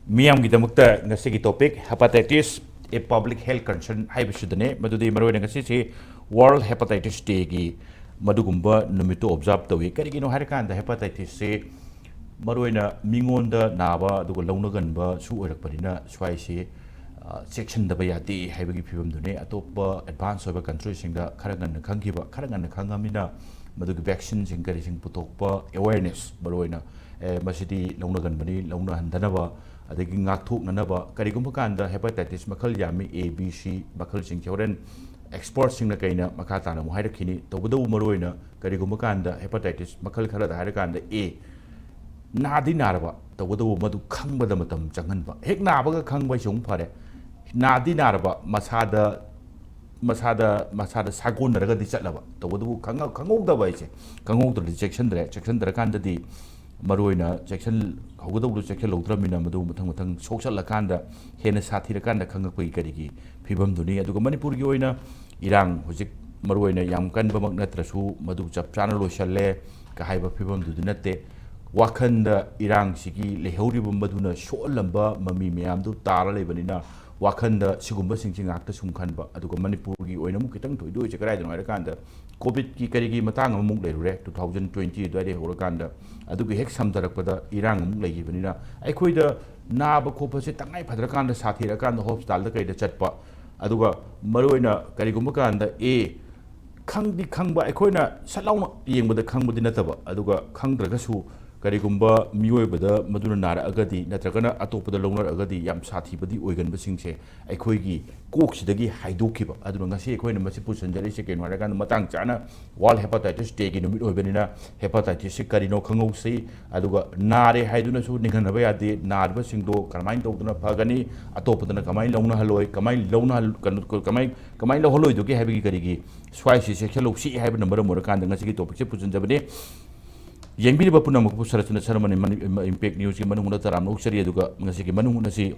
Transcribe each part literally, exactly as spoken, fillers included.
ꯃꯤꯌꯥꯝꯒꯤꯗꯃꯛꯇ ꯉꯁꯤꯒꯤ topic, hepatitis, a public health concern ꯍꯥꯏꯕꯁꯤꯗꯅꯦ꯫ ꯃꯗꯨꯗꯤ ꯃꯔꯨꯑꯣꯏꯅ ꯉꯁꯤꯁꯤ World Hepatitis Day ꯒꯤ ꯃꯗꯨꯒꯨꯝꯕ ꯅꯨꯃꯤꯠꯇꯨ observe ꯇꯧꯏ꯫ ꯀꯔꯤꯒꯤꯅꯣ ꯍꯥꯏꯔꯀꯥꯟꯗ hepatitis ꯁꯤ ꯃꯔꯨꯑꯣꯏꯅ ꯃꯤꯉꯣꯟꯗ ꯅꯥꯕ ꯑꯗꯨꯒ ꯂꯧꯅꯒꯟꯕꯁꯨ ꯑꯣꯏꯔꯛꯄꯅꯤꯅ ꯁ꯭ꯋꯥꯏꯁꯤ, ꯑ, ꯆꯦꯛꯁꯤꯟꯗꯕ ꯌꯥꯗꯦ ꯍꯥꯏꯕꯒꯤ ꯐꯤꯕꯝꯗꯨꯅꯦ꯫ ꯑꯇꯣꯞꯄ advance ꯑꯣꯏꯕ country ꯁꯤꯡꯗ ꯈꯔ ꯉꯟꯅ ꯈꯪꯈꯤꯕ, ꯈꯔ ꯉꯟꯅ ꯈꯪꯉꯃꯤꯅ ꯃꯗꯨꯒꯤ vaccine ꯁꯤꯡ ꯀꯔꯤꯁꯤꯡ ꯄꯨꯊꯣꯛꯄ, awareness ꯃꯔꯨꯑꯣꯏꯅ, ꯑꯦ, ꯃꯁꯤꯗꯤ ꯂꯧꯅꯒꯟꯕꯅꯤ, ꯂꯧꯅꯍꯟꯗꯅꯕ, ꯑꯗꯒꯤ ꯉꯥꯛꯊꯣꯛꯅꯅꯕ꯫ ꯀꯔꯤꯒꯨꯝꯕ ꯀꯥꯟꯗ hepatitis ꯃꯈꯜ ꯌꯥꯝꯃꯤ, A, B, C ꯃꯈꯜꯁꯤꯡꯁꯦ ꯍꯣꯔꯦꯟ expert ꯁꯤꯡꯅ ꯀꯩꯅ ꯃꯈꯥ ꯇꯥꯅ ꯑꯃꯨꯛ ꯍꯥꯏꯔꯛꯈꯤꯅꯤ꯫ ꯇꯧꯕꯇꯕꯨ ꯃꯔꯨꯑꯣꯏꯅ ꯀꯔꯤꯒꯨꯝꯕ ꯀꯥꯟꯗ hepatitis ꯃꯈꯜ ꯈꯔꯗ ꯍꯥꯏꯔꯀꯥꯟꯗ, A, ꯅꯥꯗꯤ ꯅꯥꯔꯕ, ꯇꯧꯕꯇꯕꯨ ꯃꯗꯨ ꯈꯪꯕꯗ ꯃꯇꯝ ꯆꯪꯍꯟꯕ꯫ ꯍꯦꯛ ꯅꯥꯕꯒ ꯈꯪꯕ ꯍꯥꯏꯁꯤ ꯑꯃꯨꯛ ꯐꯔꯦ, ꯅꯥꯗꯤ ꯅꯥꯔꯕ, ꯃꯁꯥꯗ, ꯃꯁꯥꯗ, ꯃꯁꯥꯗ ꯁꯥꯒꯣꯟꯅꯔꯒꯗꯤ ꯆꯠꯂꯕ, ꯇꯧꯕꯇꯕꯨ ꯈꯪꯍꯧ-, ꯈꯪꯍꯧꯗꯕ ꯍꯥꯏꯁꯦ, ꯈꯪꯍꯧꯗ꯭ꯔꯗꯤ ꯆꯦꯛꯁꯤꯟꯗ꯭ꯔꯦ꯫ ꯆꯦꯛꯁꯤꯟꯗ꯭ꯔꯀꯥꯟꯗꯗꯤ ꯃꯔꯨꯑꯣꯏꯅ ꯆꯦꯛꯁꯤꯟꯍꯧꯒꯗꯧꯕꯗꯨ ꯆꯦꯛꯁꯤꯜꯍꯧꯗ꯭ꯔꯕꯅꯤꯅ ꯃꯗꯨ ꯃꯊꯪ ꯃꯊꯪ ꯁꯣꯛꯆꯜꯂꯀꯥꯟꯗ, ꯍꯦꯟꯅ ꯁꯥꯊꯤꯔꯀꯥꯟꯗ ꯈꯪꯉꯛꯄꯒꯤ ꯀꯔꯤꯒꯤ ꯐꯤꯕꯝꯗꯨꯅꯤ꯫ ꯑꯗꯨꯒ ꯃꯅꯤꯄꯨꯔꯒꯤ ꯑꯣꯏꯅ ꯏꯔꯥꯡ ꯍꯧꯖꯤꯛ ꯃꯔꯨꯑꯣꯏꯅ ꯌꯥꯝ ꯀꯟꯕꯃꯛ ꯅꯠꯇ꯭ꯔꯁꯨ ꯃꯗꯨ ꯆꯞ ꯆꯥꯅ ꯂꯣꯏꯁꯤꯜꯂꯦ ꯀ ꯍꯥꯏꯕ ꯐꯤꯕꯝꯗꯨꯗꯤ ꯅꯠꯇꯦ꯫ ꯋꯥꯈꯜꯗ ꯏꯔꯥꯡꯁꯤꯒꯤ ꯂꯩꯍꯧꯔꯤꯕ ꯃꯗꯨꯅ ꯁꯣꯛꯍꯜꯂꯝꯕ ꯃꯃꯤ ꯃꯌꯥꯝꯗꯨ ꯇꯥꯔ ꯂꯩꯕꯅꯤꯅ, ꯋꯥꯈꯜꯗ ꯁꯤꯒꯨꯝꯕꯁꯤꯡꯁꯤ ꯉꯥꯛꯇ ꯁꯨꯝ ꯈꯟꯕ꯫ ꯑꯗꯨꯒ ꯃꯅꯤꯄꯨꯔꯒꯤ ꯑꯣꯏꯅ ꯑꯃꯨꯛ ꯈꯤꯇꯪ ꯊꯣꯏꯗꯣꯛꯏꯁꯦ ꯀꯗꯥꯏꯗꯅꯣ ꯍꯥꯏꯔꯀꯥꯟꯗ, COVID ꯀꯤ ꯀꯔꯤꯒꯤ ꯃꯇꯥꯡ ꯑꯃꯃꯨꯛ ꯂꯩꯔꯨꯔꯦ, two thousand twenty ꯑꯗꯨꯋꯥꯏꯗꯒꯤ ꯍꯧꯔꯀꯥꯟꯗ꯫ ꯑꯗꯨꯒ ꯍꯦꯛ ꯁꯝꯊꯔꯛꯄꯗ ꯏꯔꯥꯡ ꯑꯃꯨꯛ ꯂꯩꯈꯤꯕꯅꯤꯅ, ꯑꯩꯈꯣꯏꯗ ꯅꯥꯕ ꯈꯣꯠꯄꯁꯦ ꯇꯉꯥꯏ ꯐꯗ꯭ꯔꯀꯥꯟꯗ, ꯁꯥꯊꯤꯔꯀꯥꯟꯗ hospital ꯗ ꯀꯩꯗ ꯆꯠꯄ, ꯑꯗꯨꯒ ꯃꯔꯨꯑꯣꯏꯅ ꯀꯔꯤꯒꯨꯝꯕ ꯀꯥꯟꯗ, A, ꯈꯪꯗꯤ ꯈꯪꯕ, ꯑꯩꯈꯣꯏꯅ ꯁꯠ ꯂꯥꯎꯅ ꯌꯦꯡꯕꯗ ꯈꯪꯕꯗꯤ ꯅꯠꯇꯕ, ꯑꯗꯨꯒ ꯈꯪꯗ꯭ꯔꯒꯁꯨ ꯀꯔꯤꯒꯨꯝꯕ ꯃꯤꯑꯣꯏꯕꯗ ꯃꯗꯨꯅ ꯅꯥꯔꯛꯑꯒꯗꯤ ꯅꯠꯇ꯭ꯔꯒꯅ ꯑꯇꯣꯞꯄꯗ ꯂꯧꯅꯔꯛꯑꯒꯗꯤ ꯌꯥꯝ ꯁꯥꯊꯤꯕꯗꯤ ꯑꯣꯏꯒꯟꯕꯁꯤꯡꯁꯦ ꯑꯩꯈꯣꯏꯒꯤ ꯀꯣꯛꯁꯤꯗꯒꯤ ꯍꯥꯏꯗꯣꯛꯈꯤꯕ꯫ ꯑꯗꯨꯅ ꯉꯁꯤ ꯑꯩꯈꯣꯏꯅ ꯃꯁꯤ ꯄꯨꯁꯤꯟꯖꯔꯛꯏꯁꯦ ꯀꯩꯅꯣ ꯍꯥꯏꯔꯀꯥꯟꯗ, ꯃꯇꯥꯡ ꯆꯥꯅ World Hepatitis Day ꯒꯤ ꯅꯨꯃꯤꯠ ꯑꯣꯏꯕꯅꯤꯅ hepatitis ꯁꯤ ꯀꯔꯤꯅꯣ ꯈꯪꯍꯧꯁꯤ, ꯑꯗꯨꯒ ꯅꯥꯔꯦ ꯍꯥꯏꯗꯨꯅꯁꯨ ꯅꯤꯡꯍꯟꯅꯕ ꯌꯥꯗꯦ꯫ ꯅꯥꯔꯤꯕꯁꯤꯡꯗꯣ ꯀꯔꯝꯍꯥꯏꯅ ꯇꯧꯗꯅ ꯐꯒꯅꯤ, ꯑꯇꯣꯞꯄꯗꯅ ꯀꯃꯥꯏꯅ ꯂꯧꯅꯍꯜꯂꯣꯏ, ꯀꯃꯥꯏꯅ ꯂꯧꯅꯍꯜ-, ꯀꯩꯅꯣ, ꯀꯃꯥꯏ, ꯀꯃꯥꯏꯅ ꯂꯧꯍꯜꯂꯣꯏꯗꯒꯦ ꯍꯥꯏꯕꯒꯤ ꯀꯔꯤꯒꯤ ꯁ꯭ꯋꯥꯏꯁꯤ ꯆꯦꯛꯁꯤꯜꯍꯧꯁꯤ ꯍꯥꯏꯕꯅ ꯃꯔꯝ ꯑꯣꯏꯔꯀꯥꯟꯗ ꯉꯁꯤꯒꯤ topic ꯁꯦ ꯄꯨꯁꯤꯟꯖꯕꯅꯤ꯫ ꯌꯦꯡꯕꯤꯔꯤꯕ ꯄꯨꯝꯅꯃꯛꯄꯨ ꯁꯔꯆꯟꯗ ꯁꯔꯃꯅꯤ ꯃꯅꯤ-, Impact News ꯀꯤ ꯃꯅꯨꯡ ꯍꯨꯠꯅ ꯇꯔꯥꯝꯅ ꯑꯣꯛꯆꯔꯤ꯫ ꯑꯗꯨꯒ ꯉꯁꯤꯒꯤ ꯃꯅꯨꯡ ꯍꯨꯠꯅꯁꯤ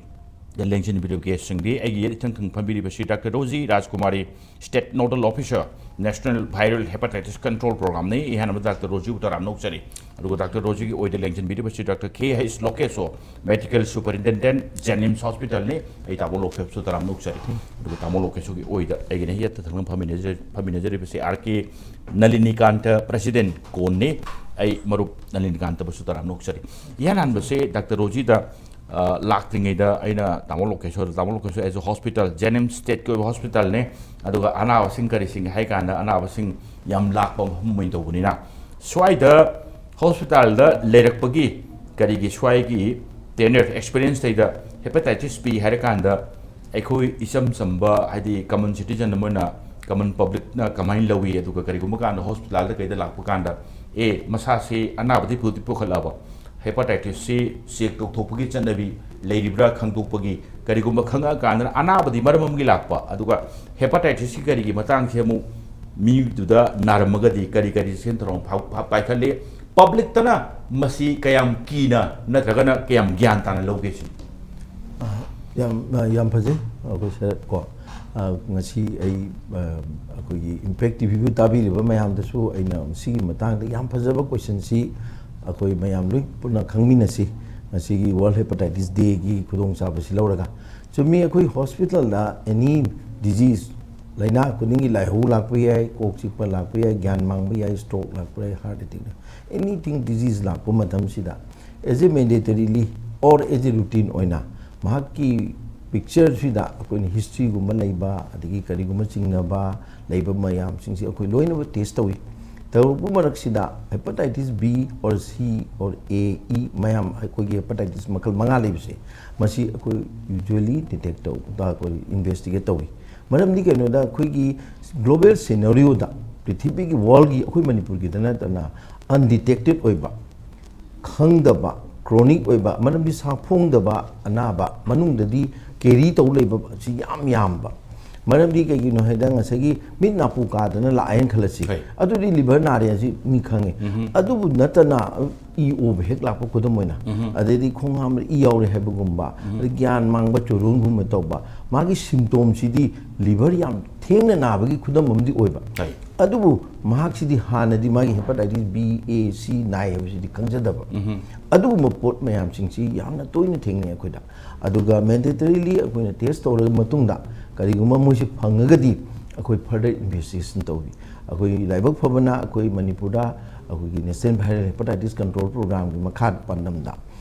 ꯂꯦꯡꯁꯤꯟꯕꯤꯔꯤꯕ ꯒꯦꯁꯁꯤꯡꯗꯤ ꯑꯩꯒꯤ ꯌꯦꯠ ꯏꯊꯪ ꯊꯪꯕ ꯐꯝꯕꯤꯔꯤꯕꯁꯤ doctor Rosy Rajkumari, State Nodal Officer, National Viral Hepatitis Control Programꯅꯤ꯫ ꯏꯍꯥꯟ ꯍꯥꯟꯕꯗ ꯗꯥꯛꯇꯔ ꯔꯣꯖꯤꯕꯨ ꯇꯔꯥꯝꯅ ꯑꯣꯛꯆꯔꯤ꯫ ꯑꯗꯨꯒ ꯗꯥꯛꯇꯔ ꯔꯣꯖꯤꯒꯤ ꯑꯣꯏꯗ ꯂꯦꯡꯁꯤꯟꯕꯤꯔꯤꯕꯁꯤ ꯗꯥꯛꯇꯔ ꯀꯦ ꯍꯩꯁ ꯂꯣꯀꯦꯁꯣ, Medical Superintendent, JNIMS Hospitalꯅꯤ꯫ ꯑꯩ ꯇꯥꯃꯣ ꯂꯣꯀꯦꯁꯣꯒꯤ ꯑꯣꯏꯗ ꯑꯩꯒꯤꯅ ꯌꯦꯠꯇ ꯊꯪꯅ ꯐꯝꯃꯤꯟꯅꯖ-, ꯐꯝꯃꯤꯟꯅꯖꯔꯤꯕꯁꯤ ꯑꯥꯔ ꯀꯦ ꯅꯂꯤꯅꯤꯀꯥꯟꯇ, President ꯀꯣꯟꯅꯤ꯫ ꯑꯩ ꯃꯔꯨꯞ ꯅꯂꯤꯅꯤꯀꯥꯟꯇꯕꯨꯁꯨ ꯇꯔꯥꯝꯅ ꯑꯣꯛꯆꯔꯤ꯫ ꯏꯍꯥꯟ ꯍꯥꯟꯕꯁꯦ ꯗꯥꯛꯇꯔ ꯔꯣꯖꯤꯗ ꯑ, ꯂꯥꯛꯇ꯭ꯔꯤꯉꯩꯗ ꯑꯩꯅ ꯇꯥꯃꯣ ꯂꯣꯀꯦꯁꯣꯔꯗ, ꯇꯥꯃꯣ ꯂꯣꯀꯦꯁꯣꯔ as a hospital, JNIMS Stateꯀꯤ ꯑꯣꯏꯕ hospitalꯅꯦ꯫ ꯑꯗꯨꯒ ꯑꯅꯥꯕꯁꯤꯡ ꯀꯔꯤꯁꯤꯡ ꯍꯥꯏ ꯀꯥꯟꯗ, ꯑꯅꯥꯕꯁꯤꯡ ꯌꯥꯝ ꯂꯥꯛꯄ ꯃꯐꯝ ꯑꯣꯏꯅ ꯇꯧꯕꯅꯤꯅ, ꯁ꯭ꯋꯥꯏꯗ hospitalꯗ ꯂꯩꯔꯛꯄꯒꯤ ꯀꯔꯤꯒꯤ ꯁ꯭ꯋꯥꯏꯒꯤ tenure, experienceꯇꯩꯗ hepatitis B ꯍꯥꯏꯔꯀꯥꯟꯗ ꯑꯩꯈꯣꯏ ꯏꯆꯝ ꯆꯝꯕ, ꯍꯥꯏꯗꯤ common citizen ꯑꯃꯅ, common publicꯅ ꯀꯃꯥꯏꯅ ꯂꯧꯏ? ꯑꯗꯨꯒ ꯀꯔꯤꯒꯨꯝꯕ ꯀꯥꯟꯗ hospitalꯗ ꯀꯩꯗ ꯂꯥꯛꯄ ꯀꯥꯟꯗ, ꯑꯦ, ꯃꯁꯥꯁꯤ ꯑꯅꯥꯕꯗꯤ ꯄꯨꯗꯤ ꯄꯨꯈꯠꯂꯕ, hepatitisꯁꯤ check ꯇꯧꯊꯣꯛꯄꯒꯤ ꯆꯠꯅꯕꯤ ꯂꯩꯔꯤꯕ꯭ꯔꯥ ꯈꯪꯗꯣꯛꯄꯒꯤ, ꯀꯔꯤꯒꯨꯝꯕ ꯈꯪꯉꯛꯑꯀꯥꯟꯗꯅ ꯑꯅꯥꯕꯗꯤ ꯃꯔꯝ ꯑꯃꯒꯤ ꯂꯥꯛꯄ, ꯑꯗꯨꯒ hepatitisꯀꯤ ꯀꯔꯤꯒꯤ ꯃꯇꯥꯡꯁꯦ ꯑꯃꯨꯛ ꯃꯤꯗꯨꯗ ꯅꯥꯔꯝꯃꯒꯗꯤ ꯀꯔꯤ ꯀꯔꯤ ꯆꯦꯛꯁꯤꯟ ꯊꯧꯔꯥꯡ ꯐꯥ-, ꯐꯥ-, ꯄꯥꯏꯈꯠꯂꯤ? Publicꯇꯅ ꯃꯁꯤ ꯀꯌꯥꯝ ꯀꯤꯅ ꯅꯠꯇ꯭ꯔꯒꯅ ꯀꯌꯥꯝ ꯒ꯭ꯌꯥꯟ ꯇꯥꯅ ꯂꯧꯒꯦ ꯁꯤꯅꯤ꯫ ꯑ, ꯌꯥꯝ, ꯑ, ꯌꯥꯝ ꯐꯖꯩ, ꯑꯩꯈꯣꯏ ꯁꯥꯔ ꯀꯣ꯫ ꯑ, ꯉꯁꯤ ꯑꯩ, ꯑ, ꯑꯩꯈꯣꯏꯒꯤ Impact TVꯕꯨ ꯇꯥꯕꯤꯔꯤꯕ ꯃꯌꯥꯝꯗꯁꯨ ꯑꯩꯅ ꯁꯤꯒꯤ ꯃꯇꯥꯡꯗ ꯌꯥꯝ ꯐꯖꯕ questionꯁꯤ ꯑꯩꯈꯣꯏ ꯃꯌꯥꯝ ꯂꯣꯏ ꯄꯨꯟꯅ ꯈꯪꯃꯤꯟꯅꯁꯤ꯫ ꯉꯁꯤꯒꯤ World Hepatitis Dayꯒꯤ ꯈꯨꯗꯣꯡꯆꯥꯕꯁꯤ ꯂꯧꯔꯒ, ꯆꯨꯝꯃꯤ, ꯑꯩꯈꯣꯏ hospitalꯗ any disease, ꯂꯥꯏꯅꯥ ꯈꯨꯗꯤꯡꯒꯤ, ꯂꯥꯏꯍꯧ ꯂꯥꯛꯄ ꯌꯥꯏ, ꯀꯣꯛ ꯆꯤꯛꯄ ꯂꯥꯛꯄ ꯌꯥꯏ, ꯒ꯭ꯌꯥꯟ ꯃꯥꯡꯕ ꯌꯥꯏ, stroke ꯂꯥꯛꯄ ꯌꯥꯏ, heart attack, anything disease ꯂꯥꯛꯄ ꯃꯇꯝꯁꯤꯗ, as a mandatorily or as a routine ꯑꯣꯏꯅ ꯃꯍꯥꯛꯀꯤ pictureꯁꯤꯗ ꯑꯩꯈꯣꯏꯅ historyꯒꯨꯝꯕ ꯂꯩꯕ, ꯑꯗꯒꯤ ꯀꯔꯤꯒꯨꯝꯕ ꯆꯤꯡꯅꯕ ꯂꯩꯕ ꯃꯌꯥꯝꯁꯤꯡꯁꯤ ꯑꯩꯈꯣꯏ ꯂꯣꯏꯅꯃꯛ test ꯇꯧꯏ꯫ ꯇꯧꯔꯛꯄ ꯃꯔꯛꯁꯤꯗ hepatitis B or C or A, E ꯃꯌꯥꯝ, ꯑꯩꯈꯣꯏꯒꯤ hepatitis ꯃꯈꯜ ꯃꯉꯥ ꯂꯩꯕꯁꯦ, ꯃꯁꯤ ꯑꯩꯈꯣꯏ usually detect ꯇꯧꯕꯗ, ꯑꯩꯈꯣꯏ investigate ꯇꯧꯏ꯫ ꯃꯔꯝꯗꯤ ꯀꯩꯅꯣꯗ, ꯑꯩꯈꯣꯏꯒꯤ global scenarioꯗ, ꯄ꯭ꯔꯤꯊꯤꯕꯤꯒꯤ, worldꯒꯤ, ꯑꯩꯈꯣꯏ ꯃꯅꯤꯄꯨꯔꯒꯤꯗ ꯅꯠꯇꯅ, undetected ꯑꯣꯏꯕ, ꯈꯪꯗꯕ, chronic ꯑꯣꯏꯕ, ꯃꯔꯝꯗꯤ ꯁꯥꯐꯣꯡꯗꯕ ꯑꯅꯥꯕ, ꯃꯅꯨꯡꯗꯗꯤ carry ꯇꯧ ꯂꯩꯕ ꯑꯁꯤ ꯌꯥꯝ ꯌꯥꯝꯕ꯫ ꯃꯔꯝꯗꯤ ꯀꯩꯒꯤꯅꯣ ꯍꯥꯏꯗ, ꯉꯁꯥꯏꯒꯤ ꯃꯤꯠ ꯅꯥꯄꯨ ꯀꯥꯗꯅ ꯂꯥꯛꯑꯦꯅ ꯈꯜꯂꯁꯤ, ꯍꯣꯏ꯫ ꯑꯗꯨꯗꯤ ꯂꯤꯚꯔ ꯅꯥꯔꯦ ꯑꯁꯤ ꯃꯤ ꯈꯪꯉꯦ꯫ ꯎꯝꯍꯨꯝ꯫ ꯑꯗꯨꯕꯨ ꯅꯠꯇꯅ ꯏ ꯑꯣꯕ ꯍꯦꯛ ꯂꯥꯛꯄ, ꯈꯨꯗꯝ ꯑꯣꯏꯅ, ꯎꯝꯍꯨꯝ꯫ ꯑꯗꯩꯗꯤ ꯈꯣꯡ ꯍꯥꯝꯕꯗ ꯏ ꯌꯥꯎꯔꯦ ꯍꯥꯏꯕꯒꯨꯝꯕ, ꯑꯗꯩ ꯒ꯭ꯌꯥꯟ ꯃꯥꯡꯕ, ꯆꯣꯔꯨꯟꯒꯨꯝꯕ ꯇꯧꯕ, ꯃꯥꯒꯤ ꯁꯤꯝꯇꯣꯝꯁꯤꯗꯤ ꯂꯤꯚꯔ ꯌꯥꯝ ꯊꯦꯡꯅ ꯅꯥꯕꯒꯤ ꯈꯨꯗꯝ ꯑꯃꯗꯤ ꯑꯣꯏꯕ꯫ ꯍꯣꯏ꯫ ꯑꯗꯨꯕꯨ ꯃꯍꯥꯛꯁꯤꯗꯤ ꯍꯥꯟꯅꯗꯤ ꯃꯥꯒꯤ ꯍꯦꯄꯥꯇꯥꯏꯇꯤꯁ ꯕꯤ, ꯑꯦ, ꯁꯤ ꯅꯥꯏ ꯍꯥꯏꯕꯁꯤꯗꯤ ꯈꯪꯖꯗꯕ꯫ ꯎꯝꯍꯨꯝ꯫ ꯑꯗꯨꯒꯨꯝꯕ ꯄꯣꯠ ꯃꯌꯥꯝꯁꯤꯡꯁꯤ ꯌꯥꯝꯅ ꯇꯣꯏꯅ ꯊꯦꯡꯅꯩ ꯑꯩꯈꯣꯏꯗ꯫ ꯑꯗꯨꯒ ꯃꯦꯟꯗꯦꯇꯔꯤꯂꯤ ꯑꯩꯈꯣꯏꯅ ꯇꯦꯁ ꯇꯧꯔꯕ ꯃꯇꯨꯡꯗ, ꯀꯔꯤꯒꯨꯝꯕ ꯃꯣꯏꯁꯤ ꯐꯪꯉꯒꯗꯤ, ꯑꯩꯈꯣꯏ ꯐꯔꯗꯔ ꯏꯟꯚꯦꯁꯇꯤꯒꯦꯁꯟ ꯇꯧꯏ꯫ ꯑꯩꯈꯣꯏ ꯂꯥꯏꯕꯛ ꯐꯕꯅ ꯑꯩꯈꯣꯏ ꯃꯅꯤꯄꯨꯔꯗ ꯑꯩꯈꯣꯏꯒꯤ ꯅꯦꯁꯅꯦꯜ ꯚꯥꯏꯔꯦꯜ ꯍꯦꯄꯥꯇꯥꯏꯇꯤꯁ ꯀꯟꯇ꯭ꯔꯣꯜ ꯄ꯭ꯔꯣꯒ꯭ꯔꯥꯝꯒꯤ ꯃꯈꯥ ꯄꯥꯟꯗꯝꯗ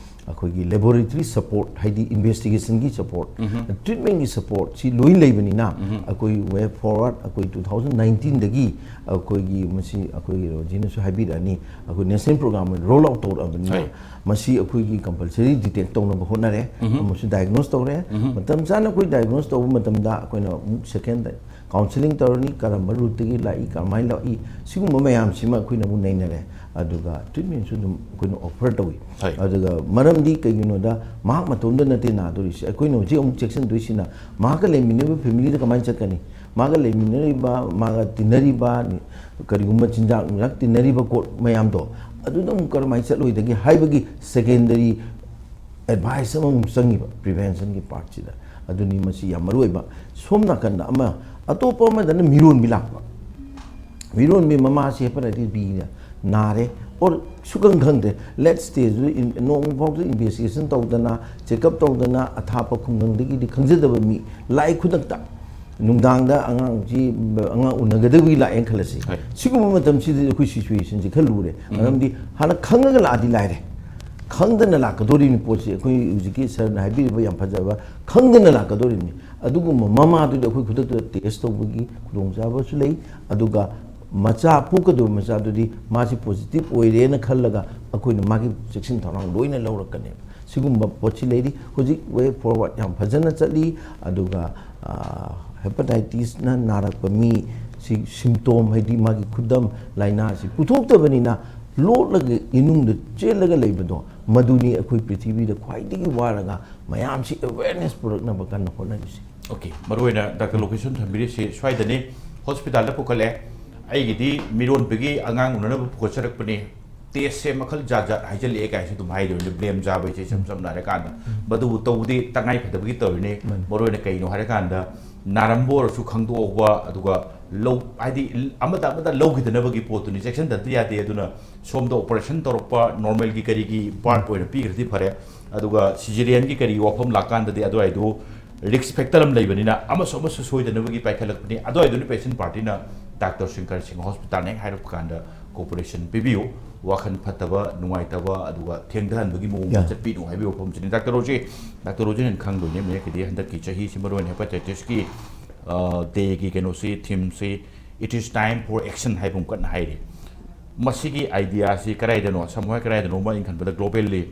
ꯑꯩꯈꯣꯏꯒꯤ ꯂꯦꯕꯣꯔꯦꯇꯔꯤ ꯁꯄꯣꯔꯠ, ꯍꯥꯏꯗꯤ ꯏꯟꯚꯦꯁꯇꯤꯒꯦꯁꯟꯒꯤ ꯁꯄꯣꯔꯠ, ꯎꯝꯍꯨꯝ꯫ ꯇ꯭ꯔꯤꯠꯃꯦꯟꯒꯤ ꯁꯄꯣꯔꯠꯁꯤ ꯂꯣꯏ ꯂꯩꯕꯅꯤꯅ, ꯎꯝꯍꯨꯝ꯫ ꯑꯩꯈꯣꯏ ꯋꯦ ꯐꯣꯔꯋꯥꯔꯗ ꯑꯩꯈꯣꯏ ꯇꯨ ꯊꯥꯎꯖꯟ ꯅꯥꯏꯟꯇꯤꯟꯗꯒꯤ ꯑꯩꯈꯣꯏꯒꯤ ꯃꯁꯤ ꯑꯩꯈꯣꯏꯒꯤ ꯔꯣꯖꯤꯅꯁꯨ ꯍꯥꯏꯕꯤꯔꯛꯑꯅꯤ, ꯑꯩꯈꯣꯏ ꯅꯦꯁꯅꯦꯜ ꯄ꯭ꯔꯣꯒ꯭ꯔꯥꯝ ꯑꯣꯏꯅ ꯔꯣꯜ ꯑꯥꯎꯠ ꯇꯧꯔꯛꯑꯕꯅꯤꯅ, ꯍꯣꯏ꯫ ꯃꯁꯤ ꯑꯩꯈꯣꯏꯒꯤ ꯀꯝꯄꯜꯁꯔꯤ ꯗꯤꯇꯦꯛ ꯇꯧꯅꯕ ꯍꯣꯠꯅꯔꯦ꯫ ꯎꯝꯍꯨꯝ꯫ ꯑꯃꯁꯨ ꯗꯥꯏꯒꯅꯣꯁ ꯇꯧꯔꯦ꯫ ꯎꯝꯍꯨꯝ꯫ ꯃꯇꯝ ꯆꯥꯅ ꯑꯩꯈꯣꯏ ꯗꯥꯏꯒꯅꯣꯁ ꯇꯧꯕ ꯃꯇꯝꯗ ꯑꯩꯈꯣꯏꯅ ꯑꯃꯨꯛ ꯁꯦꯀꯦꯟꯗ ꯀꯥꯎꯟꯁꯤꯂꯤꯡ ꯇꯧꯔꯅꯤ, ꯀꯔꯝꯕ ꯔꯨꯠꯇꯒꯤ ꯂꯥꯛꯏ, ꯀꯔꯝꯍꯥꯏꯅ ꯂꯥꯛꯏ, ꯁꯤꯒꯨꯝꯕ ꯃꯌꯥꯝꯁꯤꯃ ꯑꯩꯈꯣꯏꯅ ꯑꯃꯨꯛ ꯅꯩꯅꯔꯦ꯫ ꯑꯗꯨꯒ ꯇ꯭ꯔꯤꯠꯃꯦꯟꯁꯨ ꯑꯗꯨꯝ ꯑꯩꯈꯣꯏꯅ ꯑꯣꯐꯔ ꯇꯧꯏ꯫ ꯍꯣꯏ꯫ ꯑꯗꯨꯒ ꯃꯔꯝꯗꯤ ꯀꯩꯒꯤꯅꯣꯗ, ꯃꯍꯥꯛ ꯃꯇꯣꯝꯗ ꯅꯠꯇꯦ ꯅꯥꯗꯣꯔꯤꯁꯦ꯫ ꯑꯩꯈꯣꯏꯅ ꯍꯧꯖꯤꯛ ꯑꯃꯨꯛ ꯆꯦꯛꯁꯤꯟꯗꯣꯏꯁꯤꯅ, ꯃꯍꯥꯛꯀ ꯂꯩꯃꯤꯟꯅꯔꯤꯕ ꯐꯦꯃꯤꯂꯤꯗ ꯀꯃꯥꯏꯅ ꯆꯠꯀꯅꯤ? ꯃꯥꯒ ꯂꯩꯃꯤꯟꯅꯔꯤꯕ, ꯃꯥꯒ ꯇꯤꯟꯅꯔꯤꯕ, ꯀꯔꯤꯒꯨꯝꯕ ꯆꯤꯟꯖꯥꯛ ꯅꯨꯡꯖꯥꯛ ꯇꯤꯟꯅꯔꯤꯕ ꯀꯣꯠ ꯃꯌꯥꯝꯗꯣ, ꯑꯗꯨꯗ ꯑꯃꯨꯛ ꯀꯔꯝꯍꯥꯏꯅ ꯆꯠꯂꯣꯏꯗꯒꯦ ꯍꯥꯏꯕꯒꯤ ꯁꯦꯀꯦꯟꯗꯔꯤ ꯑꯦꯗꯚꯥꯏꯁ ꯑꯃꯃꯨꯛ ꯆꯪꯉꯤꯕ ꯄ꯭ꯔꯤꯚꯦꯟꯁꯟꯒꯤ ꯄꯥꯔꯠꯁꯤꯗ꯫ ꯑꯗꯨꯅꯤ ꯃꯁꯤ ꯌꯥꯝ ꯃꯔꯨ ꯑꯣꯏꯕ꯫ ꯁꯣꯝ ꯅꯥꯀꯟꯗ ꯑꯃ, ꯑꯇꯣꯞꯄ ꯑꯃꯗꯅ ꯃꯤꯔꯣꯟꯕꯤ ꯂꯥꯛꯄ꯫ ꯃꯤꯔꯣꯟꯕꯤ ꯃꯃꯥꯁꯤ ꯍꯦꯄꯥꯇꯥꯏꯇꯤꯁ ꯕꯤꯅ ꯅꯥꯔꯦ, ꯑꯣꯔ ꯁꯨꯈꯪ ꯈꯪꯗ꯭ꯔꯦ, ꯂꯦꯠ ꯁ꯭ꯇꯦꯖꯇꯨꯗ ꯏꯟ-, ꯅꯣꯡꯃ ꯐꯥꯎꯗ ꯏꯟꯚꯦꯁꯇꯤꯒꯦꯁꯟ ꯇꯧꯗꯅ, ꯆꯦꯛꯑꯞ ꯇꯧꯗꯅ, ꯑꯊꯥꯞꯄ ꯈꯨꯡꯒꯪꯗꯒꯤꯗꯤ ꯈꯪꯖꯗꯕ ꯃꯤ ꯂꯥꯛꯏ ꯈꯨꯗꯛꯇ꯫ ꯅꯨꯡꯗꯥꯡꯗ ꯑꯉꯥꯡꯁꯤ, ꯑꯉꯥꯡ ꯎꯅꯒꯗꯕꯒꯤ ꯂꯥꯛꯑꯦꯅ ꯈꯜꯂꯁꯤ꯫ ꯍꯣꯏ꯫ ꯁꯤꯒꯨꯝꯕ ꯃꯇꯝꯁꯤꯗꯗꯤ ꯑꯩꯈꯣꯏ ꯁꯤꯆꯨꯋꯦꯁꯟꯁꯤ ꯈꯔ ꯂꯨꯔꯦ꯫ ꯃꯔꯝꯗꯤ ꯍꯥꯟꯅ ꯈꯪꯉꯒ ꯂꯥꯛꯑꯗꯤ ꯂꯥꯏꯔꯦ, ꯈꯪꯗꯅ ꯂꯥꯛꯀꯗꯣꯔꯤꯕꯅꯤ ꯄꯣꯠꯁꯤ꯫ ꯑꯩꯈꯣꯏ ꯍꯧꯖꯤꯛꯀꯤ ꯁꯥꯔꯅ ꯍꯥꯏꯕꯤꯔꯤꯕ ꯌꯥꯝ ꯐꯖꯕ, ꯈꯪꯗꯅ ꯂꯥꯛꯀꯗꯣꯔꯤꯕꯅꯤ꯫ ꯑꯗꯨꯒꯨꯝꯕ ꯃꯃꯥꯗꯨꯗꯤ ꯑꯩꯈꯣꯏ ꯈꯨꯗꯛꯇ ꯇꯦꯁ ꯇꯧꯕꯒꯤ ꯈꯨꯗꯣꯡꯆꯥꯕꯁꯨ ꯂꯩ꯫ ꯑꯗꯨꯒ ꯃꯆꯥ ꯄꯣꯛꯀꯗꯧꯕ ꯃꯆꯥꯗꯨꯗꯤ ꯃꯥꯁꯤ ꯄꯣꯖꯤꯇꯤꯚ ꯑꯣꯏꯔꯦꯅ ꯈꯜꯂꯒ ꯑꯩꯈꯣꯏꯅ ꯃꯥꯒꯤ ꯆꯦꯛꯁꯤꯟ ꯊꯧꯔꯥꯡ ꯂꯣꯏꯅ ꯂꯧꯔꯛꯀꯅꯦꯕ꯫ ꯁꯤꯒꯨꯝꯕ ꯄꯣꯠꯁꯤ ꯂꯩꯔꯤ꯫ ꯍꯧꯖꯤꯛ ꯋꯦ ꯐꯣꯔꯋꯥꯔꯗ ꯌꯥꯝ ꯐꯖꯅ ꯆꯠꯂꯤ꯫ ꯑꯗꯨꯒ, ꯑ, ꯍꯦꯄꯥꯇꯥꯏꯇꯤꯁꯅ ꯅꯥꯔꯛꯄ ꯃꯤ ꯁꯤ ꯁꯤꯝꯇꯣꯝ, ꯍꯥꯏꯗꯤ ꯃꯥꯒꯤ ꯈꯨꯗꯝ ꯂꯥꯏꯅꯥꯁꯤ ꯄꯨꯊꯣꯛꯇꯕꯅꯤꯅ, ꯂꯣꯠꯂꯒ ꯏꯅꯨꯡꯗ ꯆꯦꯜꯂꯒ ꯂꯩꯕꯗꯣ, ꯃꯗꯨꯅꯤ ꯑꯩꯈꯣꯏ ꯄ꯭ꯔꯤꯊꯤꯕꯤꯗ ꯈ꯭ꯋꯥꯏꯗꯒꯤ ꯋꯥꯔꯒ ꯃꯌꯥꯝꯁꯤ ꯑꯦꯋꯦꯔꯅꯦꯁ ꯄꯨꯔꯛꯅꯕ ꯀꯟꯅ ꯍꯣꯠꯅꯔꯤꯁꯤ꯫ ꯑꯣꯀꯦ, ꯃꯔꯨꯑꯣꯏꯅ ꯗꯥꯛꯇꯔ ꯂꯣꯀꯦꯁꯟ ꯊꯝꯕꯤꯔꯤꯁꯤ ꯁ꯭ꯋꯥꯏꯗꯅꯤ, ꯍꯣꯁꯄꯤꯇꯥꯜꯗ ꯄꯨꯈꯠꯂꯦ, ꯑꯩꯒꯤꯗꯤ ꯃꯤꯔꯣꯟꯕꯒꯤ ꯑꯉꯥꯡ ꯎꯅꯅꯕ ꯄꯨꯈꯠꯆꯔꯛꯄꯅꯤ, ꯇꯦꯁꯁꯦ ꯃꯈꯜ ꯖꯥꯠ ꯖꯥꯠ ꯍꯥꯏꯖꯜꯂꯛꯑꯦ ꯀꯥꯏꯁꯨ ꯑꯗꯨꯝ ꯍꯥꯏꯗꯣꯏꯅꯤ, ꯕ꯭ꯂꯦꯝ ꯆꯥꯕ ꯍꯥꯏꯁꯦ ꯏꯁꯝ ꯁꯝꯅ ꯍꯥꯏꯔꯀꯥꯟꯗ꯫ ꯃꯗꯨꯕꯨ ꯇꯧꯕꯗꯤ ꯇꯉꯥꯏ ꯐꯗꯕꯒꯤ ꯇꯧꯔꯤꯅꯤ꯫ ꯃꯔꯨꯑꯣꯏꯅ ꯀꯩꯅꯣ ꯍꯥꯏꯔꯀꯥꯟꯗ, ꯅꯥꯔꯝꯕ ꯑꯣꯏꯔꯁꯨ ꯈꯪꯗꯣꯛꯍꯧꯕ, ꯑꯗꯨꯒ ꯂꯧ, ꯍꯥꯏꯗꯤ ꯑꯃꯗ ꯑꯃꯗ ꯂꯧꯈꯤꯗꯅꯕꯒꯤ ꯄꯣꯠꯇꯨꯅꯤ, ꯆꯦꯛꯁꯤꯟꯗꯕꯗꯤ ꯌꯥꯗꯦ꯫ ꯑꯗꯨꯅ ꯁꯣꯝꯗ ꯑꯣꯄꯔꯦꯁꯟ ꯇꯧꯔꯛꯄ ꯅꯣꯔꯃꯦꯜꯒꯤ ꯀꯔꯤꯒꯤ ꯄꯥꯔꯠ ꯑꯣꯏꯅ ꯄꯤꯈ꯭ꯔꯗꯤ ꯐꯔꯦ, ꯑꯗꯨꯒ ꯁꯤꯖꯦꯔꯤꯌꯟꯒꯤ ꯀꯔꯤꯒꯤ ꯋꯥꯐꯝ ꯂꯥꯛꯀꯥꯟꯗꯗꯤ ꯑꯗꯨꯋꯥꯏꯗꯨ ꯔꯤꯛꯁ ꯐꯦꯛꯇꯔ ꯑꯃ ꯂꯩꯕꯅꯤꯅ ꯑꯃꯁꯨ ꯑꯃꯁꯨ ꯁꯣꯏꯗꯅꯕꯒꯤ ꯄꯥꯏꯈꯠꯂꯛꯄꯅꯤ꯫ ꯑꯗꯨꯋꯥꯏꯗꯨꯅ ꯄꯦꯁꯦꯟ ꯄꯥꯔꯇꯤꯅ ꯗꯥꯛꯇꯔ ꯁꯪꯀꯔ ꯁꯤꯡ ꯍꯣꯁꯄꯤꯇꯥꯜꯅ ꯍꯦꯛ ꯍꯥꯏꯔꯛꯄ ꯀꯥꯟꯗ ꯀꯣꯑꯣꯄꯔꯦꯁꯟ ꯄꯤꯕꯤꯌꯨ, ꯋꯥꯈꯜ ꯐꯠꯇꯕ, ꯅꯨꯡꯉꯥꯏꯇꯕ, ꯑꯗꯨꯒ ꯊꯦꯡꯊꯍꯟꯕꯒꯤ ꯃꯑꯣꯡꯗ ꯆꯠꯄꯤꯅꯨ ꯍꯥꯏꯕꯒꯤ ꯋꯥꯐꯝꯁꯤꯅꯤ꯫ ꯗꯥꯛꯇꯔ ꯔꯣꯖꯤ, ꯗꯥꯛꯇꯔ ꯔꯣꯖꯤꯅ ꯍꯦꯟꯅ ꯈꯪꯗꯣꯏꯅꯦ, ꯃꯌꯦꯛꯀꯤꯗꯤ ꯍꯟꯗꯛꯀꯤ ꯆꯍꯤꯁꯤ ꯃꯔꯨꯑꯣꯏꯅ ꯍꯦꯄꯥꯇꯥꯏꯇꯤꯁꯀꯤ ꯗꯦꯒꯤ ꯀꯩꯅꯣꯁꯤ, ꯊꯤꯝꯁꯤ "It is time for action" ꯍꯥꯏꯕ ꯑꯃ ꯀꯟꯅ ꯍꯥꯏꯔꯤ꯫ ꯃꯁꯤꯒꯤ ꯑꯥꯏꯗꯤꯌꯥꯁꯤ ꯀꯗꯥꯏꯗꯅꯣ, ꯁꯝꯍꯥꯏ ꯀꯗꯥꯏꯗꯅꯣ ꯑꯃ ꯑꯩꯅ ꯈꯟꯕꯗ ꯒ꯭ꯂꯣꯕꯦꯜꯂꯤ